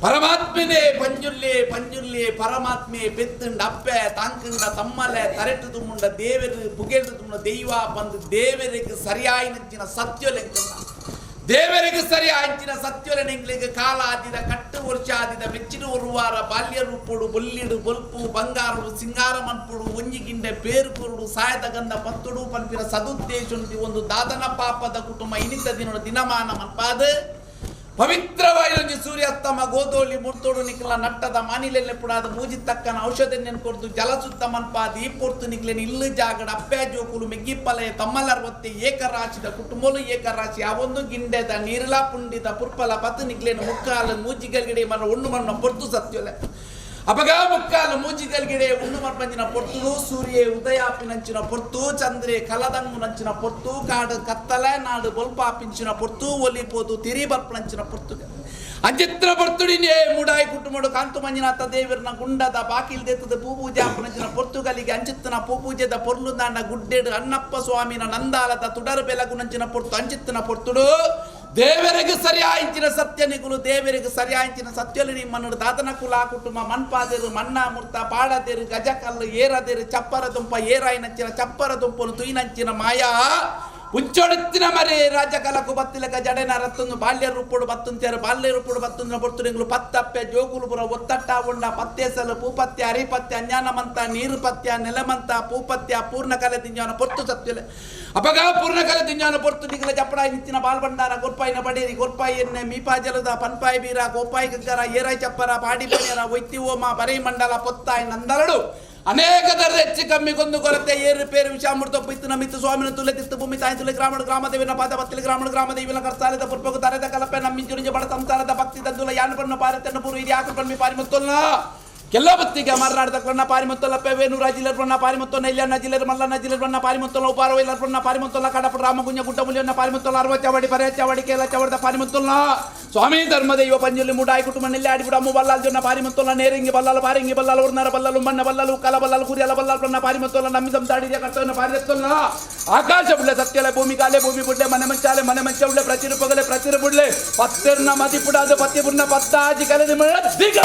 ಪರಮಾತ್ಮನೇ ಪಂಜುರ್ಲಿ ಪಂಜುರ್ಲಿ ಪರಮಾತ್ಮೆ ಪೆತ್ತುಂಡ ಅಪ್ಪೆ ತಾಂಕುಂಡ ತಮ್ಮಲೆ ತರೆಟು ತುಮ್ಮುಂಡ ದೇವರು ಪುಗೆಲ್ದು ತುಮ್ಮುಂಡ ದೈವ ಬಂದು ದೇವರಿಗೆ ಸರಿಯಾಯಿ ನಂಚಿನ ಸತ್ಯ ಲೆಕ್ಕ ದೇವರಿಗೆ ಸರಿ ಅಂಚಿನ ಸತ್ಯೊಲೆನಿಂಗ್ಲಿಗೆ ಕಾಲ ಆದಿದ ಕಟ್ಟು ವರ್ಷ ಆದಿದ ಮೆಚ್ಚಿನ ಒರುವಾರ ಬಾಲ್ಯ ರೂಪುಡು ಬೊಲ್ಲಿಡು ಬೊಲ್ಪು ಬಂಗಾರುಡು ಸಿಂಗಾರ ಮನ್ಪುಡು ಒಂಜಿಗಿಂಡೆ ಪೇರು ಕುರುಡು ಸಾಯದ ಗಂಧ ಪತ್ತುಡು ಪನ್ಪಿನ ಸದುದ್ದೇಶುಂಟಿ ಒಂದು ದಾದನ ಪಾಪದ ಕುಟುಂಬ ಇನಿತ ದಿನದ ದಿನಮಾನ ಮನ್ಪಾದ ಪವಿತ್ರವಾಯಿಲೊಂಜಿ ಸೂರ್ಯಾಸ್ತಮ ಗೋದೋಳಿ ಮುರ್ತೋಡು ನಿಕ್ಲ ನಟ್ಟದ ಮಾನಿಲೆಲ್ಲೆ ಪುಡಾದ ಮೂಜಿ ತಕ್ಕನ ಔಷಧ ನೆನ್ಕೊರ್ದು ಜಲಸುತ್ತ ಮನ್ಪಾದ ಈ ಪೊರ್ತು ನಿಕ್ಲೆನ್ ಇಲ್ಲು ಜಾಗಡ ಅಪ್ಪೆ ಜೋಕುಲು ಮೆಗ್ಗಿಪ್ಪಲೆ ತಮ್ಮಲರ್ವತ್ತೆ ಏಕರಾಶಿದ ಕುಟುಂಬಲು ಏಕರಾಶಿ ಅವೊಂದು ಗಿಂಡೆದ ನೀರ್ಲಾ ಪುಂಡಿದ ಪುರ್ಪಲ ಪತ್ತು ನಿಕ್ಲೇನು ಮುಕ್ಕಾಲು ಮೂಜಿಗಲ್ಗಡೆ ಮರ ಒಣ್ಣು ಮಣ್ಣ ಪೊರ್ತು ಸತ್ಯೊಲೆ ಅಪಗ ಮುಕ್ಕಾಲು ಮೂಜಿಗಲ್ಗಡೆ ಉಣ್ಣು ಮರ್ಪಂಜಿನ ಪೊರ್ತು ಸೂರ್ಯ ಉದಯಾಪಿನಂಚಿನ ಪೊರ್ತು ಚಂದ್ರೆ ಕಲದಂಗು ನಂಚಿನ ಪೊರ್ತು ಕಾಡು ಕತ್ತಲೆ ನಾಡು ಬೊಲ್ಪಾಪಿಂಚಿನ ಪೊರ್ತು ಒಲಿಪೋದು ತಿರಿ ಬರ್ಪನಂಚಿನ ಪೊರ್ತು ಅಂಚಿತ್ರ ಪೊರ್ತುಡಿನೇ ಮುಡಾಯಿ ಕುಟುಂಬಡು ಕಾಂತು ಮಂಜುನಾಥ ದೇವರನ ಗುಂಡದ ಬಾಕಿಲ್ ದೆತ್ತದ ಪೂಪೂಜೆ ಅಪ್ಪನಂಚಿನ ಪೊರ್ತುಗಲಿಗೆ ಅಂಚಿತ್ತನ ಪೂಪೂಜೆದ ಪೊರ್ಲು ದಾಂಡ ಗುಡ್ಡೆಡು ಅಣ್ಣಪ್ಪ ಸ್ವಾಮಿನ ನಂದಾಲದ ತುಡರು ಬೆಲಗುನಂಚಿನ ಪೊರ್ತು ಅಂಚಿತ್ತನ ಪೊರ್ತುಡು ದೇವರಿಗೆ ಸರಿಯಾయింಚಿನ ಸತ್ಯ ನಿಗುಲು ದೇವರಿಗೆ ಸರಿಯಾయింಚಿನ ಸತ್ಯಲು ನಿಮ್ಮನ್ನು ದಾದನ ಕುಲ ಕುಟುಂಬ ಮನ್ಪಾದೇರು ಮಣ್ಣ ಮುರ್ತ ಪಾಡದೇರು ಗಜಕಲ್ಲು ಏರದೇರು ಚಪ್ಪರ ದುಂಪ ಏರಾಯಿನಂಚಿನ ಚಪ್ಪರ ದುಂಪನು ತುಯಿನಂಚಿನ ಮಾಯಾ ಉಂಚೊಡುತ್ತಿನ ಮರೆ ರಾಜಕಲಕು ಬತ್ತಿಲಕ ಜಡೆನ ರತ್ತೊಂದು ಬಾಲ್ಯ ರೂಪುಡು ಬತ್ತುಂತೇರು ಬಾಲ್ಯ ರೂಪುಡು ಬತ್ತುಂದಿನ ಪೊರ್ತುರಿಂಗ್ಲು ಪತ್ತಪ್ಪೆ ಜೋಗುಲು ಪುರ ಒತ್ತಟ್ಟ ಉಂಡ ಪತ್ತೇಸಲು ಪೂಪತ್ಯ ಅರಿಪತ್ಯ ಅಜ್ಞಾನಮಂತ ನೀರು ಪತ್ಯ ನೆಲಮಂತ ಪೂಪತ್ಯ ಪೂರ್ಣ ಕಲೆ ತಿಂಜಾನ ಪೊರ್ತು ಸತ್ಯಲೆ ಅಪಗ ಪೂರ್ಣ ಕಲೆ ತಿಂಜಾನ ಪೊರ್ತು ನಿಗಲ ಚಪ್ಪಡಾಯಿ ನಿತ್ತಿನ ಬಾಲ್ಬಂಡಾರ ಗೊರ್ಪಾಯಿನ ಬಡೇರಿ ಗೊರ್ಪಾಯಿ ಎನ್ನೆ ಮೀಪಾ ಜಲದ ಪನ್ಪಾಯಿ ಬೀರ ಗೋಪಾಯಿ ಗಗ್ಗರ ಏರಾಯಿ ಚಪ್ಪರ ಪಾಡಿ ಪಣಿಯರ ಒಯ್ತಿ ಓಮ ಬರೈ ಮಂಡಲ ಪೊತ್ತಾಯಿ ನಂದರಡು ಅನೇಕ ದರದ ಹೆಚ್ಚು ಕಮ್ಮಿ ಗೊಂದು ಕೊರತೆ ಏರು ಪೇರು ವಿಷಾಮೃತ ಪಿತ್ತು ನಮಿತ್ತು ಸ್ವಾಮಿನ ತುಲೆ ತಿತ್ತು ಭೂಮಿ ತಾಯಿ ತುಲೆ ಗ್ರಾಮಣ ಗ್ರಾಮದೇವಿನ ಪಾದ ಬತ್ತಿಲ ಗ್ರಾಮಣ ಗ್ರಾಮದೇವಿನ ಕರ್ಸಾಲದ ಪುರ್ಪಗು ತರೆದ ಕಲಪೆ ನಮ್ಮಿಂಚುರಿಂಜ ಬಡ ಸಂಸಾರದ ಭಕ್ತಿ ತಂದುಲ ಯಾನು ಪಣ್ಣು ಪಾರತೆನ್ನು ಪೂರ್ವ ಇದು ಯಾಕೆ ಪಣ್ಮಿ ಪಾರಿಮುತ್ತೊಲ್ಲ ಕೆಲ್ಲ ಬತ್ತಿಗೆ ಮರ್ನಾಡದ ಕಣ್ಣ ಪಾರಿಮುತ್ತೊಲ್ಲ ಪೆವೇನೂರ ಜಿಲ್ಲರ್ ಬಣ್ಣ ಪಾರಿಮುತ್ತೊನ್ನ ಇಲ್ಲನ್ನ ಜಿಲ್ಲರ್ ಮಲ್ಲನ್ನ ಜಿಲ್ಲರ್ ಬಣ್ಣ ಪಾರಿಮುತ್ತೊಲ್ಲ ಉಪಾರವೈಲರ್ ಬಣ್ಣ ಪಾರಿಮುತ್ತೊಲ್ಲ ಕಡಪಡ ರಾಮಗುಂಜ ಗುಡ್ಡಮುಲಿಯನ್ನ ಪಾರಿಮುತ್ತೊಲ್ಲ ಅರವಚ್ಚವಡಿ ಪರೆಯಚ್ಚವಡಿ ಕೇಲ ಚವಡದ ಪಾರಿಮುತ್ತೊಲ್ಲ ಸ್ವಾಮಿ ಧರ್ಮದೈವ ಪಂಜುಲಿ ಮುಡಾಯಿ ಕುಟುಂಬ ನೆಲ್ಲೆ ಆಡಿಬಿಡ ಅಮ್ಮು ಬಲ್ಲಾಲ್ ಜೊನ್ನ ಪಾರಿಮುತ್ತೊಲ್ಲ ನೇರಿಂಗಿ ಬಲ್ಲಾಲು ಪಾರಿಂಗಿ ಬಲ್ಲಾಲು ಉರ್ನರ ಬಲ್ಲಾಲು ಮಣ್ಣ ಬಲ್ಲಾಲು ಕಲ ಬಲ್ಲಾಲು ಕುರಿಯಲ ಬಲ್ಲಾಲು ಬಣ್ಣ ಪಾರಿಮುತ್ತೊಲ್ಲ ನಮ್ಮಿ ಸಂಸಾಡಿದ ಕರ್ತವ್ಯ ಪಾರಿತ್ತೊಲ್ಲ ಆಕಾಶ ಬುಡ್ಲೆ ಸತ್ಯಲೆ ಭೂಮಿ ಕಾಲೆ ಭೂಮಿ ಬುಡ್ಲೆ ಮನೆ ಮಂಚಾಲೆ ಮನೆ ಮಂಚ ಉಡ್ಲೆ ಪ್ರಚಿರು ಪಗಲೆ ಪ್ರಚಿರು ಬುಡ್ಲೆ ಪತ್ತೆರ್ನ ಮದಿ ಪುಡಾದ ಪತ್ತಿ ಬುಡ್ನ ಪತ್ತಾಜಿ ಕಲೆದಿ ಮಳ ದಿಗ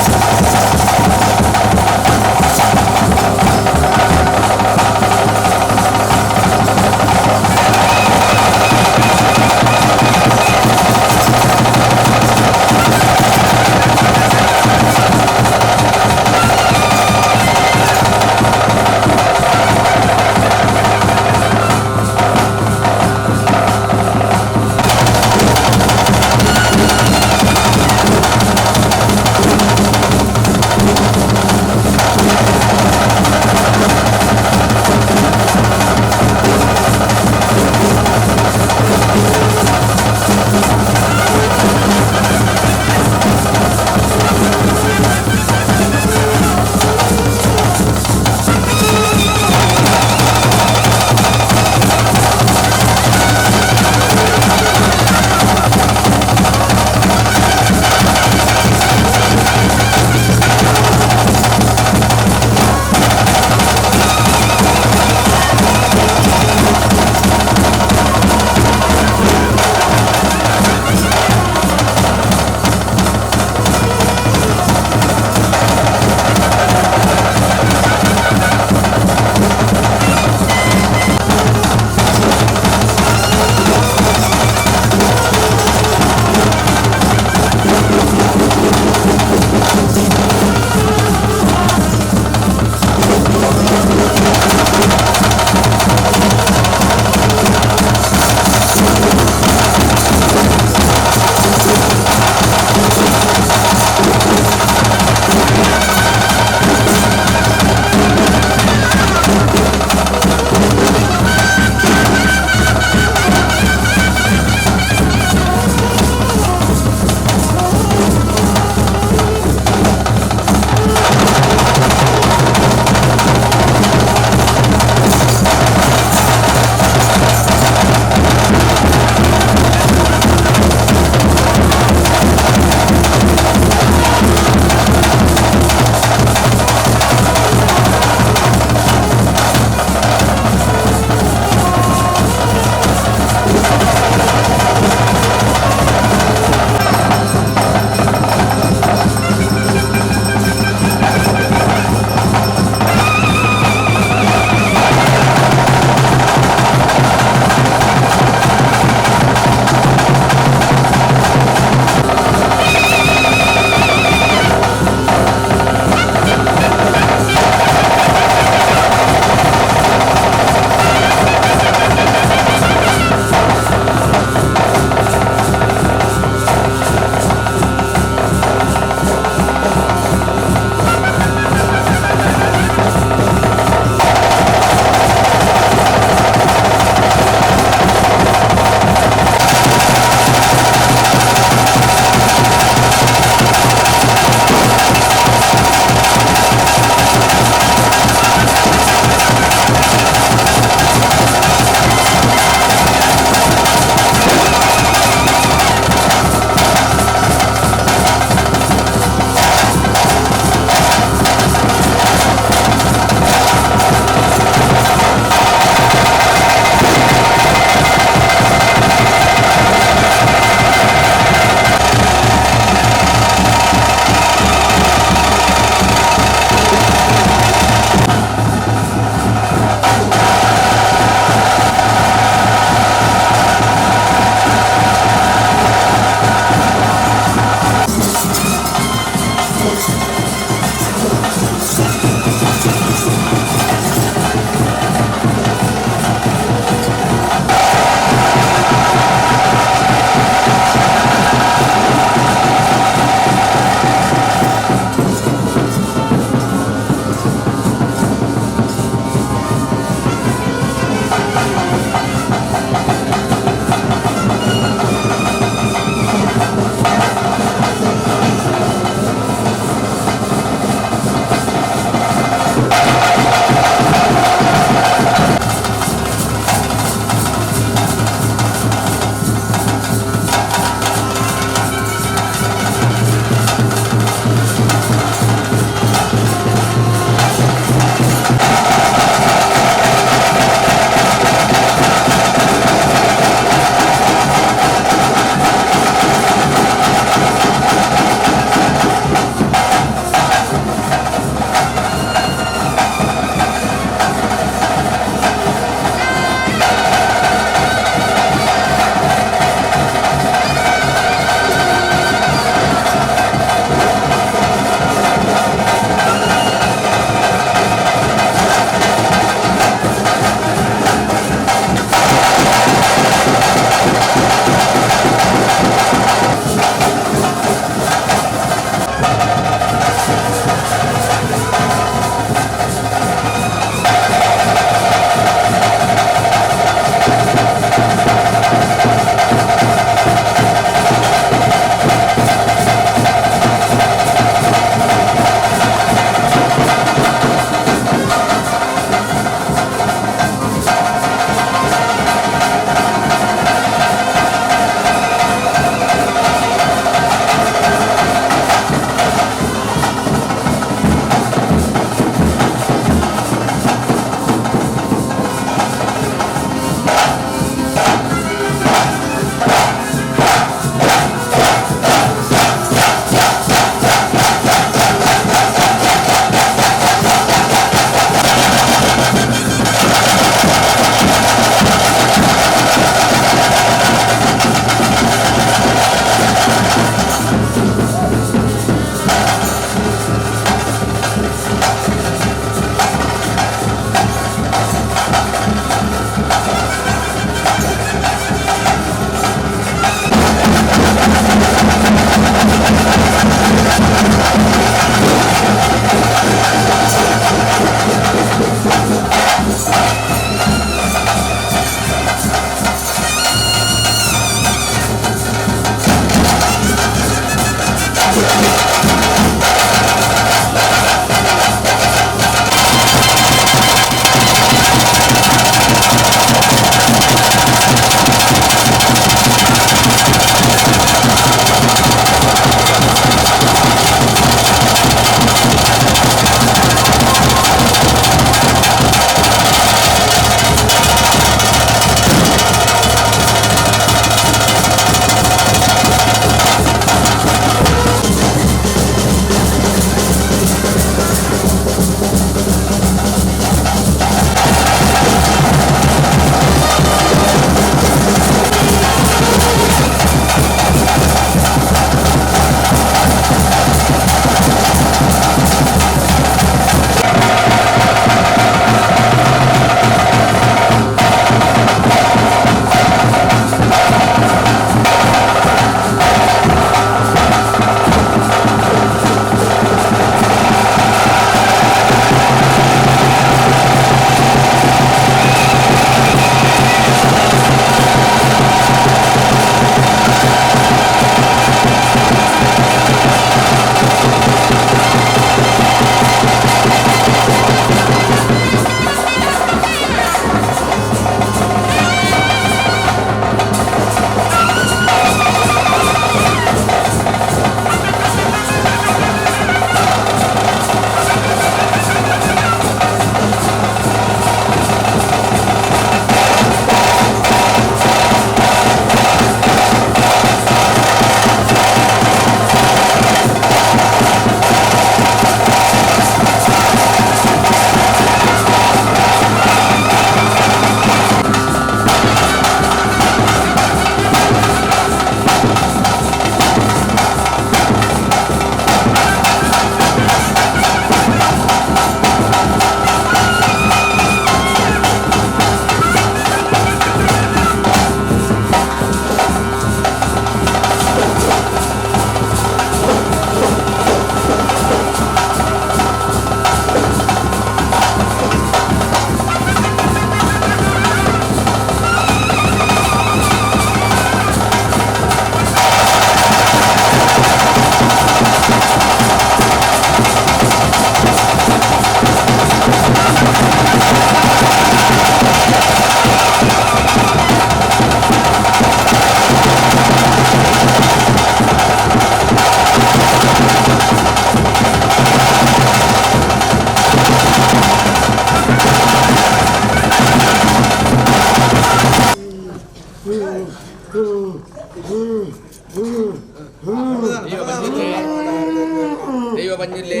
ಬಂಜಿಲ್ಲೆ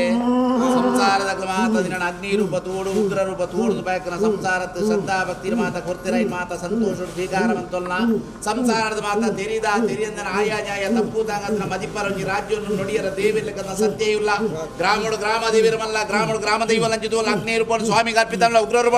ಸಂಸಾರದ ಮಾತ ದಿನ ಅಗ್ನಿ ರೂಪ ತೋಡು ಉಗ್ರ ರೂಪ ತೋಡು ಬಾಯಕನ ಸಂಸಾರತ್ ಶ್ರದ್ಧಾ ಭಕ್ತಿ ಮಾತ ಕೊರ್ತಿರೈ ಮಾತ ಸಂತೋಷ ಸ್ವೀಕಾರ ಮಂತೊಲ್ಲ ಸಂಸಾರದ ಮಾತ ತೆರಿದ ತೆರಿಯಂದನ ಆಯಾ ನ್ಯಾಯ ತಪ್ಪು ತಾಂಗತ್ರ ಮದಿಪರಂಜಿ ರಾಜ್ಯವನ್ನು ನುಡಿಯರ ದೇವಿರ್ಲಕ್ಕಂದ ಸತ್ಯ ಇಲ್ಲ ಗ್ರಾಮಡು ಗ್ರಾಮ ದೇವಿರಮಲ್ಲ ಗ್ರಾಮಡು ಗ್ರಾಮ ದೈವ ಲಂಚಿತು ಅಗ್ನಿ ರೂಪ ಸ್ವಾಮಿಗೆ ಅರ್ಪಿತಲ್ಲ ಉಗ್ರ ರೂಪ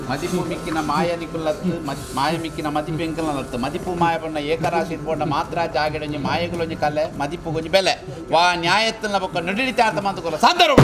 ಮದಿಪು ಮಿಕ್ಕಿನ ಮಾಯ ನಿಕುಲತ್ತು ಮಾಯ ಮಿಕ್ಕಿನ ಮದಿಪು ಎಂಕಲತ್ತು ಮದಿಪು ಮಾಯ ಪಣ್ಣ ಏಕರಾಶಿ ಪೋಂಡ ಮಾತ್ರ ಜಾಗಡೊಂಜಿ ಮಾಯಗುಲೊಂಜಿ ಕಲೆ ಮದಿಪು ಗೊಂಜಿ ಬೆಲೆ ವಾ ನ್ಯಾಯತ್ತನ ಬೊಕ್ಕ ನಡಿಲಿತೆ ಮಾತುಕೊಲ್ಲ ಸಾಂದರು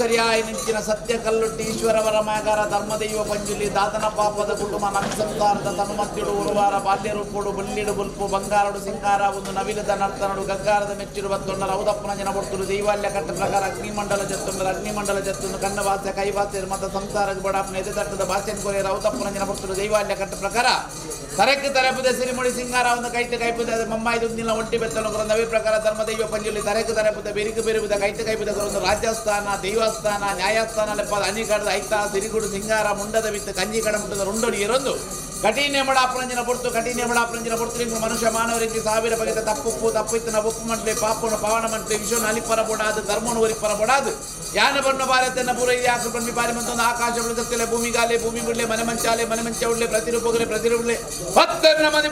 ಸರಿಯಾಯ ನಿಂಚಿನ ಸತ್ಯ ಕಲ್ಲುಟ್ಟಿ ಈಶ್ವರವರ ಮಾಗಾರ ಧರ್ಮದೈವ ಪಂಜುಲಿ ದಾದನ ಪಾಪದ ಕುಟುಂಬ ನಮ್ ಸಂಸಾರದ ತನುಮತ್ಯುಡು ಉರುವಾರ ಬಾಲ್ಯ ರೂಪುಡು ಬುಲ್ಲಿಡು ಬುಲ್ಪು ಬಂಗಾರಡು ಸಿಂಗಾರ ಒಂದು ನವಿಲದ ನರ್ತನಡು ಗಗ್ಗಾರದ ಮೆಚ್ಚಿರು ಬತ್ತೊಂಡರ ಔದಪ್ಪನ ಜನ ಬೊಡ್ತುಡು ದೈವಾಲ್ಯ ಕಟ್ಟ ಪ್ರಕಾರ ಅಗ್ನಿಮಂಡಲ ಜತ್ತೊಂಡರ ಅಗ್ನಿಮಂಡಲ ಜತ್ತೊಂದು ಕಣ್ಣ ಭಾಷೆ ಕೈ ಭಾಷೆ ಮತ ಸಂಸಾರ ಬಡಾಪ್ನ ಎದೆ ತಟ್ಟದ ಭಾಷೆ ಕೊರೆಯರ ಔದಪ್ಪನ ಜನ ಬೊಡ್ತುಡು ದೈವಾಲ್ಯ ಕಟ್ಟ ಪ್ರಕಾರ ತರಕ್ಕೆ ತರಪುದ ಸಿರಿಮುಡಿ ಸಿಂಗಾರ ಒಂದು ಕೈತೆ ಕೈಪುದ ಮಮ್ಮಾಯಿ ದುಂದಿನ ಒಂಟಿ ಬೆತ್ತಲು ನವೇ ಪ್ರಕಾರ ಧರ್ಮದೈವ ಪಂಜುಲಿ ತರಕ್ಕೆ ತರಪುದ ಬೆರಿಕು ಬೆರುಬುದ ಕೈತೆ ಕೈಪುದ ಒಂದು ರಾಜ್ಯಸ್ಥಾನ ದೈವಸ್ಥಾನ ನ್ಯಾಯಸ್ಥಾನ ಲೆಪ್ಪದ ಅನಿಕಡದ ಐತ ಸಿರಿಗುಡು ಸಿಂಗಾರ ಮುಂಡದ ಬಿತ್ತು ಕಂಜಿ ಕಡ ಮುಟ್ಟದ ರುಂಡೊಡಿ ಇರೊಂದು ಕಠಿಣ ಬಡಾಪುರಂಜನ ಪೊರ್ತು ಕಠಿಣ ಬಡಾಪುರಂಜನ ಪೊರ್ತು ಮನುಷ್ಯ ಮಾನವರಿಗೆ ಸಾವಿರ ಬಗೆದ ತಪ್ಪುಪ್ಪು ತಪ್ಪಿತ್ತನ ಉಪ್ಪು ಮಂಟ್ಲೆ ಪಾಪನು ಪಾವನ ಮಂಟ್ಲೆ ವಿಶ್ವನ ಅಲಿಪರ ಬೋಡಾದು ಧರ್ಮನು ಒರಿಪರ ಬೋಡಾದು ಯಾನ ಬಣ್ಣ ಭಾರತನ ಪೂರೈ ಯಾಕೆ ಬಣ್ಣಿ ಬಾರಿ ಮಂತೊಂದು ಆಕಾಶ ಬಿಡುತ್ತಲೆ ಭೂಮಿಗಾಲೆ ಭೂಮಿ ಬಿಡ್ಲೆ ಮನೆ ಮಂಚಾಲೆ ಮನೆ ಮಂಚ ಉಳ್ಳೆ ಪ್ರತಿರೂಪಗಲೆ ಪ್ರತಿರೂಪಲೆ ಪತ್ತರ ಮನೆ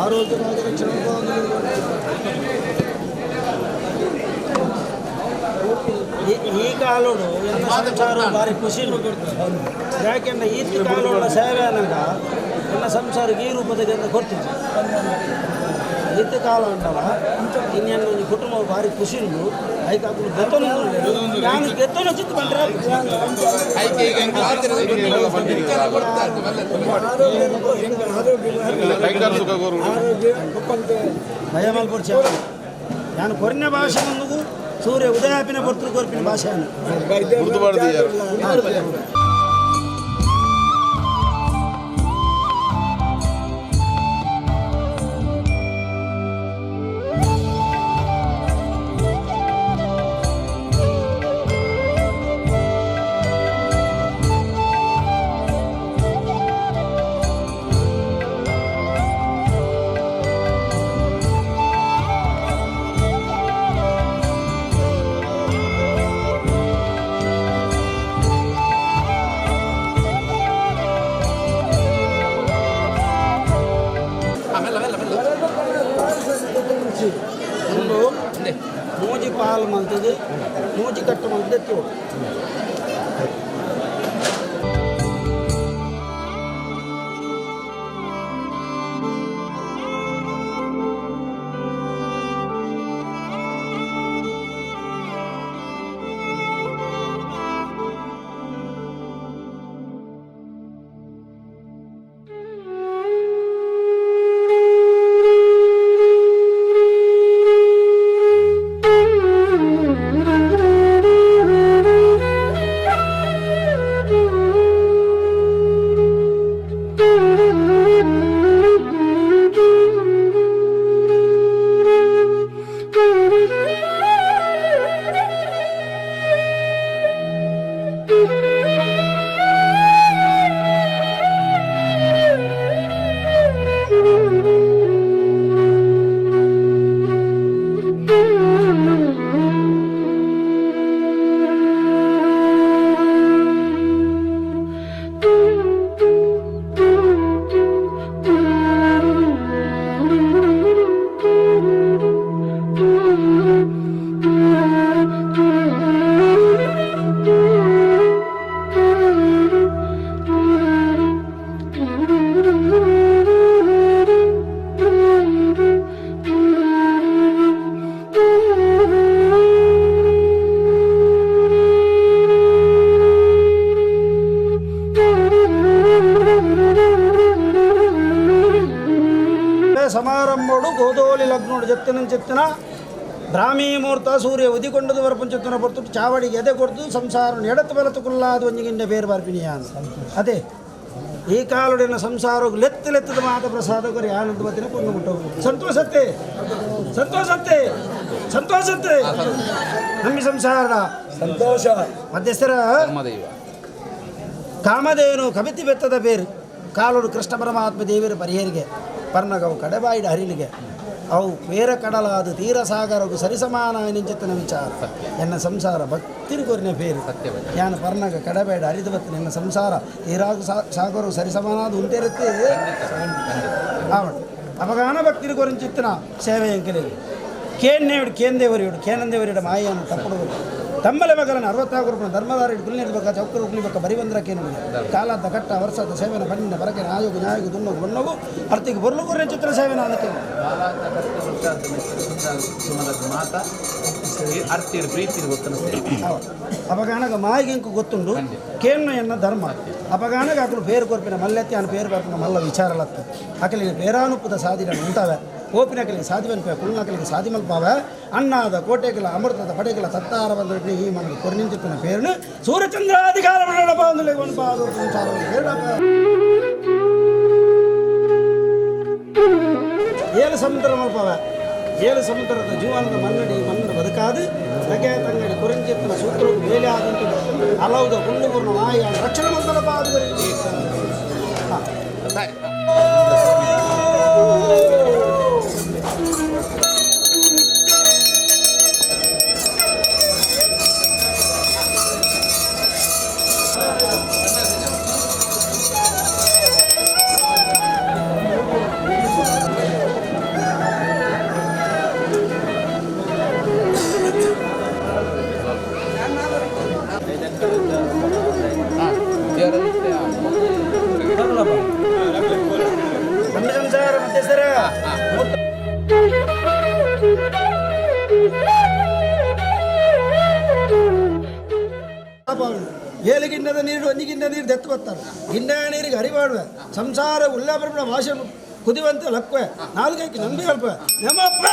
ಆರೋಗ್ಯ. ಈ ಕಾಲೋಡು ಎಲ್ಲ ಸಂಸಾರ ಭಾರಿ ಖುಷಿ ಯಾಕೆಂದ್ರೆ ಈ ಕಾಲೋಡ ಸೇವೆ ಅನ್ನಗ ಎಲ್ಲ ಸಂಸಾರಕ್ಕೆ ಈ ರೂಪದಾಗ ಕೊಡ್ತಿದ್ವಿ. ಇತ್ತ ಕಾಲ ಉಂಟಲ್ಲ ಇನ್ನೇನು ಕುಟುಂಬ ಭಾರಿ ಖುಷಿ ಉಂಟು. ಐಕೆ ಗೆತ್ತೊಂದು ನಾನು ಗೆತ್ತೊಂದು ಚಿತ್ತ ಬಂದ್ರೆ ಭಯ ಮಲ್ಪೊಡ್ಚಿ ನಾನು ಕೊರಿನ ಭಾಷೆ ಮುಂదుಕು ಸೂರ್ಯ ಉದಯಾಪಿನ ಪೊರ್ತರು ಕೊರ್ಪಿನ ಭಾಷೆ. ಒಂದು ಮೂಜಿ ಪಾಲು ಮಂತದ್ದು ಮೂಜಿ ಕಟ್ಟು ಮಂತದ್ದು. ಸಮಾರಂಭೋಡು ಗೋಧೋಲಿ ಲಗ್ನೋಡು ಜತ್ತಿನ ಚಿತ್ತನ ಬ್ರಾಹ್ಮೀ ಮುಹೂರ್ತ ಸೂರ್ಯ ಉದಿಕೊಂಡದು ವರಪಂಚತ್ತನ ಪೊರ್ತು ಚಾವಡಿಗೆ ಎದೆ ಕೊಡ್ತು ಸಂಸಾರ ಎಡತ್ತು ಬಲತ್ತು ಕುಲ್ಲಾದ ಒಂಜಿಗಿಂಡ ಬೇರು ಬರ್ಪಿನಿಯ ಅದೇ ಈ ಕಾಲುಡಿನ ಸಂಸಾರ ಲೆತ್ತು ಲೆತ್ತದ ಮಾತ ಪ್ರಸಾದ ಕೊರಿ ಆನಂದ ಬತ್ತಿನ ಕೊಂಡು ಮುಟ್ಟೋ. ಸಂತೋಷತ್ತೆ ಸಂತೋಷತ್ತೆ ಸಂತೋಷತ್ತೆ ನಮ್ಮ ಸಂಸಾರ ಸಂತೋಷ. ಮಧ್ಯಸ್ಥರ ಕಾಮಧೇನು ಕವಿತಿ ಬೆತ್ತದ ಬೇರು ಕಾಲೋಡು ಕೃಷ್ಣ ಪರಮಾತ್ಮ ದೇವಿರ ಪರಿಹರಿಗೆ ಪರ್ಣಗವು ಕಡೆಬಾಯಿಡ ಹರಿಲಿಗೆ ಅವು ಬೇರ ಕಡಲಾದ ತೀರ ಸಾಗರಗು ಸರಿಸಮಾನ ನಿಂಚಿತ್ತನ ವಿಚಾರ ಎನ್ನ ಸಂಸಾರ ಭಕ್ತಿರು ಕೊರಿನ ಪೇರು ಯಾನ ಪರ್ಣಗ ಕಡಬೇಡ ಹರಿದು ಬತ್ತು ನಿನ್ನ ಸಂಸಾರ ತೀರಾಗು ಸಾಗರು ಸರಿಸಮಾನಾದ ಉಂಟಿರುತ್ತೆ ಆವಡು ಅಪಗಾನ ಭಕ್ತಿರು ಕೊರಿಂಚಿತ್ತನ ಸೇವೆ ಎಂಕಲಿ ಕೇನ್ನೇವಿಡು ಕೇಂದೇವರಿಯುಡು ಕೇನಂದೇವರಿಡ ಮಾಯನ್ನು ತಪ್ಪಡು ತಮ್ಮಲೆ ಮಗಲನ್ನು 64 ರೂಪಾಯಿ ಧರ್ಮದಾರಿ ಕುಲ್ನಿರ್ಬೇಕ ಚೌಕರು ಕುಲಿಬೇಕ ಬರಿ ಬಂದ್ರಕ್ಕೇನು ಕಾಲಾದ ಕಟ್ಟ ವರ್ಷದ ಸೇವೆನ ಬಣ್ಣ ಬರಕೆ ನಾಯೋಗು ನ್ಯಾಯೋಗು ದುನ್ನೋಗು ಬಣ್ಣೋಗು ಅರ್ತಿಗೆ ಬರಲು ಕೊರಿನ ಚಿತ್ರ ಸೇವೆನ ಅದಕ್ಕೆ ಅಪಗಾನಗ ಮಾಯಿಗೆಂಕು ಗೊತ್ತುಂಡು ಕೇಣ್ಣ ಎನ್ನ ಧರ್ಮ ಅಪಗಾನಗ ಅಕಲು ಪೇರು ಕೊರ್ಪಿನ ಮಲ್ಲೆತ್ತಿ ಅನು ಪೇರು ಬರ್ಪಿನ ಮಲ್ಲ ವಿಚಾರಲತ್ತ ಅಕಲಿನ ಪೇರಾನುಪ್ಪದ ಸಾದಿನ ಉಂಟಾವೆ ಓಪಿನಕಲಿಗೆ ಸಾಧಿವನ್ಪೆ ಕುಲ್ನಕಲಿಗೆ ಸಾಧಿಮಲ್ಪಾವೆ ಅಣ್ಣಾದ ಕೋಟೆಗಳ ಅಮೃತದ ಪಡೆಗಳ ತತ್ತಾರ ಬಂದ ಈ ಮನದ ಕೊರಿನಿಂಚಿತ್ತಿನ ಪೇರುನು ಸೂರ್ಯಚಂದ್ರಾಧಿಕಾರ ಏಳು ಸಮುದ್ರ ಮಲ್ಪಾವೆ ಏಳು ಸಮುದ್ರದ ಜೀವನದ ಮನ್ನಡಿ ಮಣ್ಣು ಬದುಕಾದು ತಗೆ ತಂಗಡಿ ಕೊರಿಂಚಿತ್ತಿನ ಸೂತ್ರವು ಬೇಲೆ ಆದಂತ ಹಲವುದ ಗುಂಡುಗುರ್ನ ಮಾಯ ರಕ್ಷಣೆ ಮಂದಲಪ್ಪ ಅದು. ಏಳು ಗಿಣ್ಣದ ನೀರು, ಒಂಜಿ ಗಿಣ್ಣ ನೀರು ದೆತ್ತು ಬರ್ತಾರೆ. ಗಿಣ್ಣ ನೀರಿಗೆ ಹರಿವಾಡುವೆ, ಸಂಸಾರ ಉಲ್ಲ ಬರ್ಬಿಡ ಭಾಷೆ ಕುದಿವಂತ ಲಕ್ವೆ, ನಾಲ್ಕೈಕ್ಕೆ ನಂಬಿ ಅಲ್ಪ ನಮ್ಮಪ್ಪ.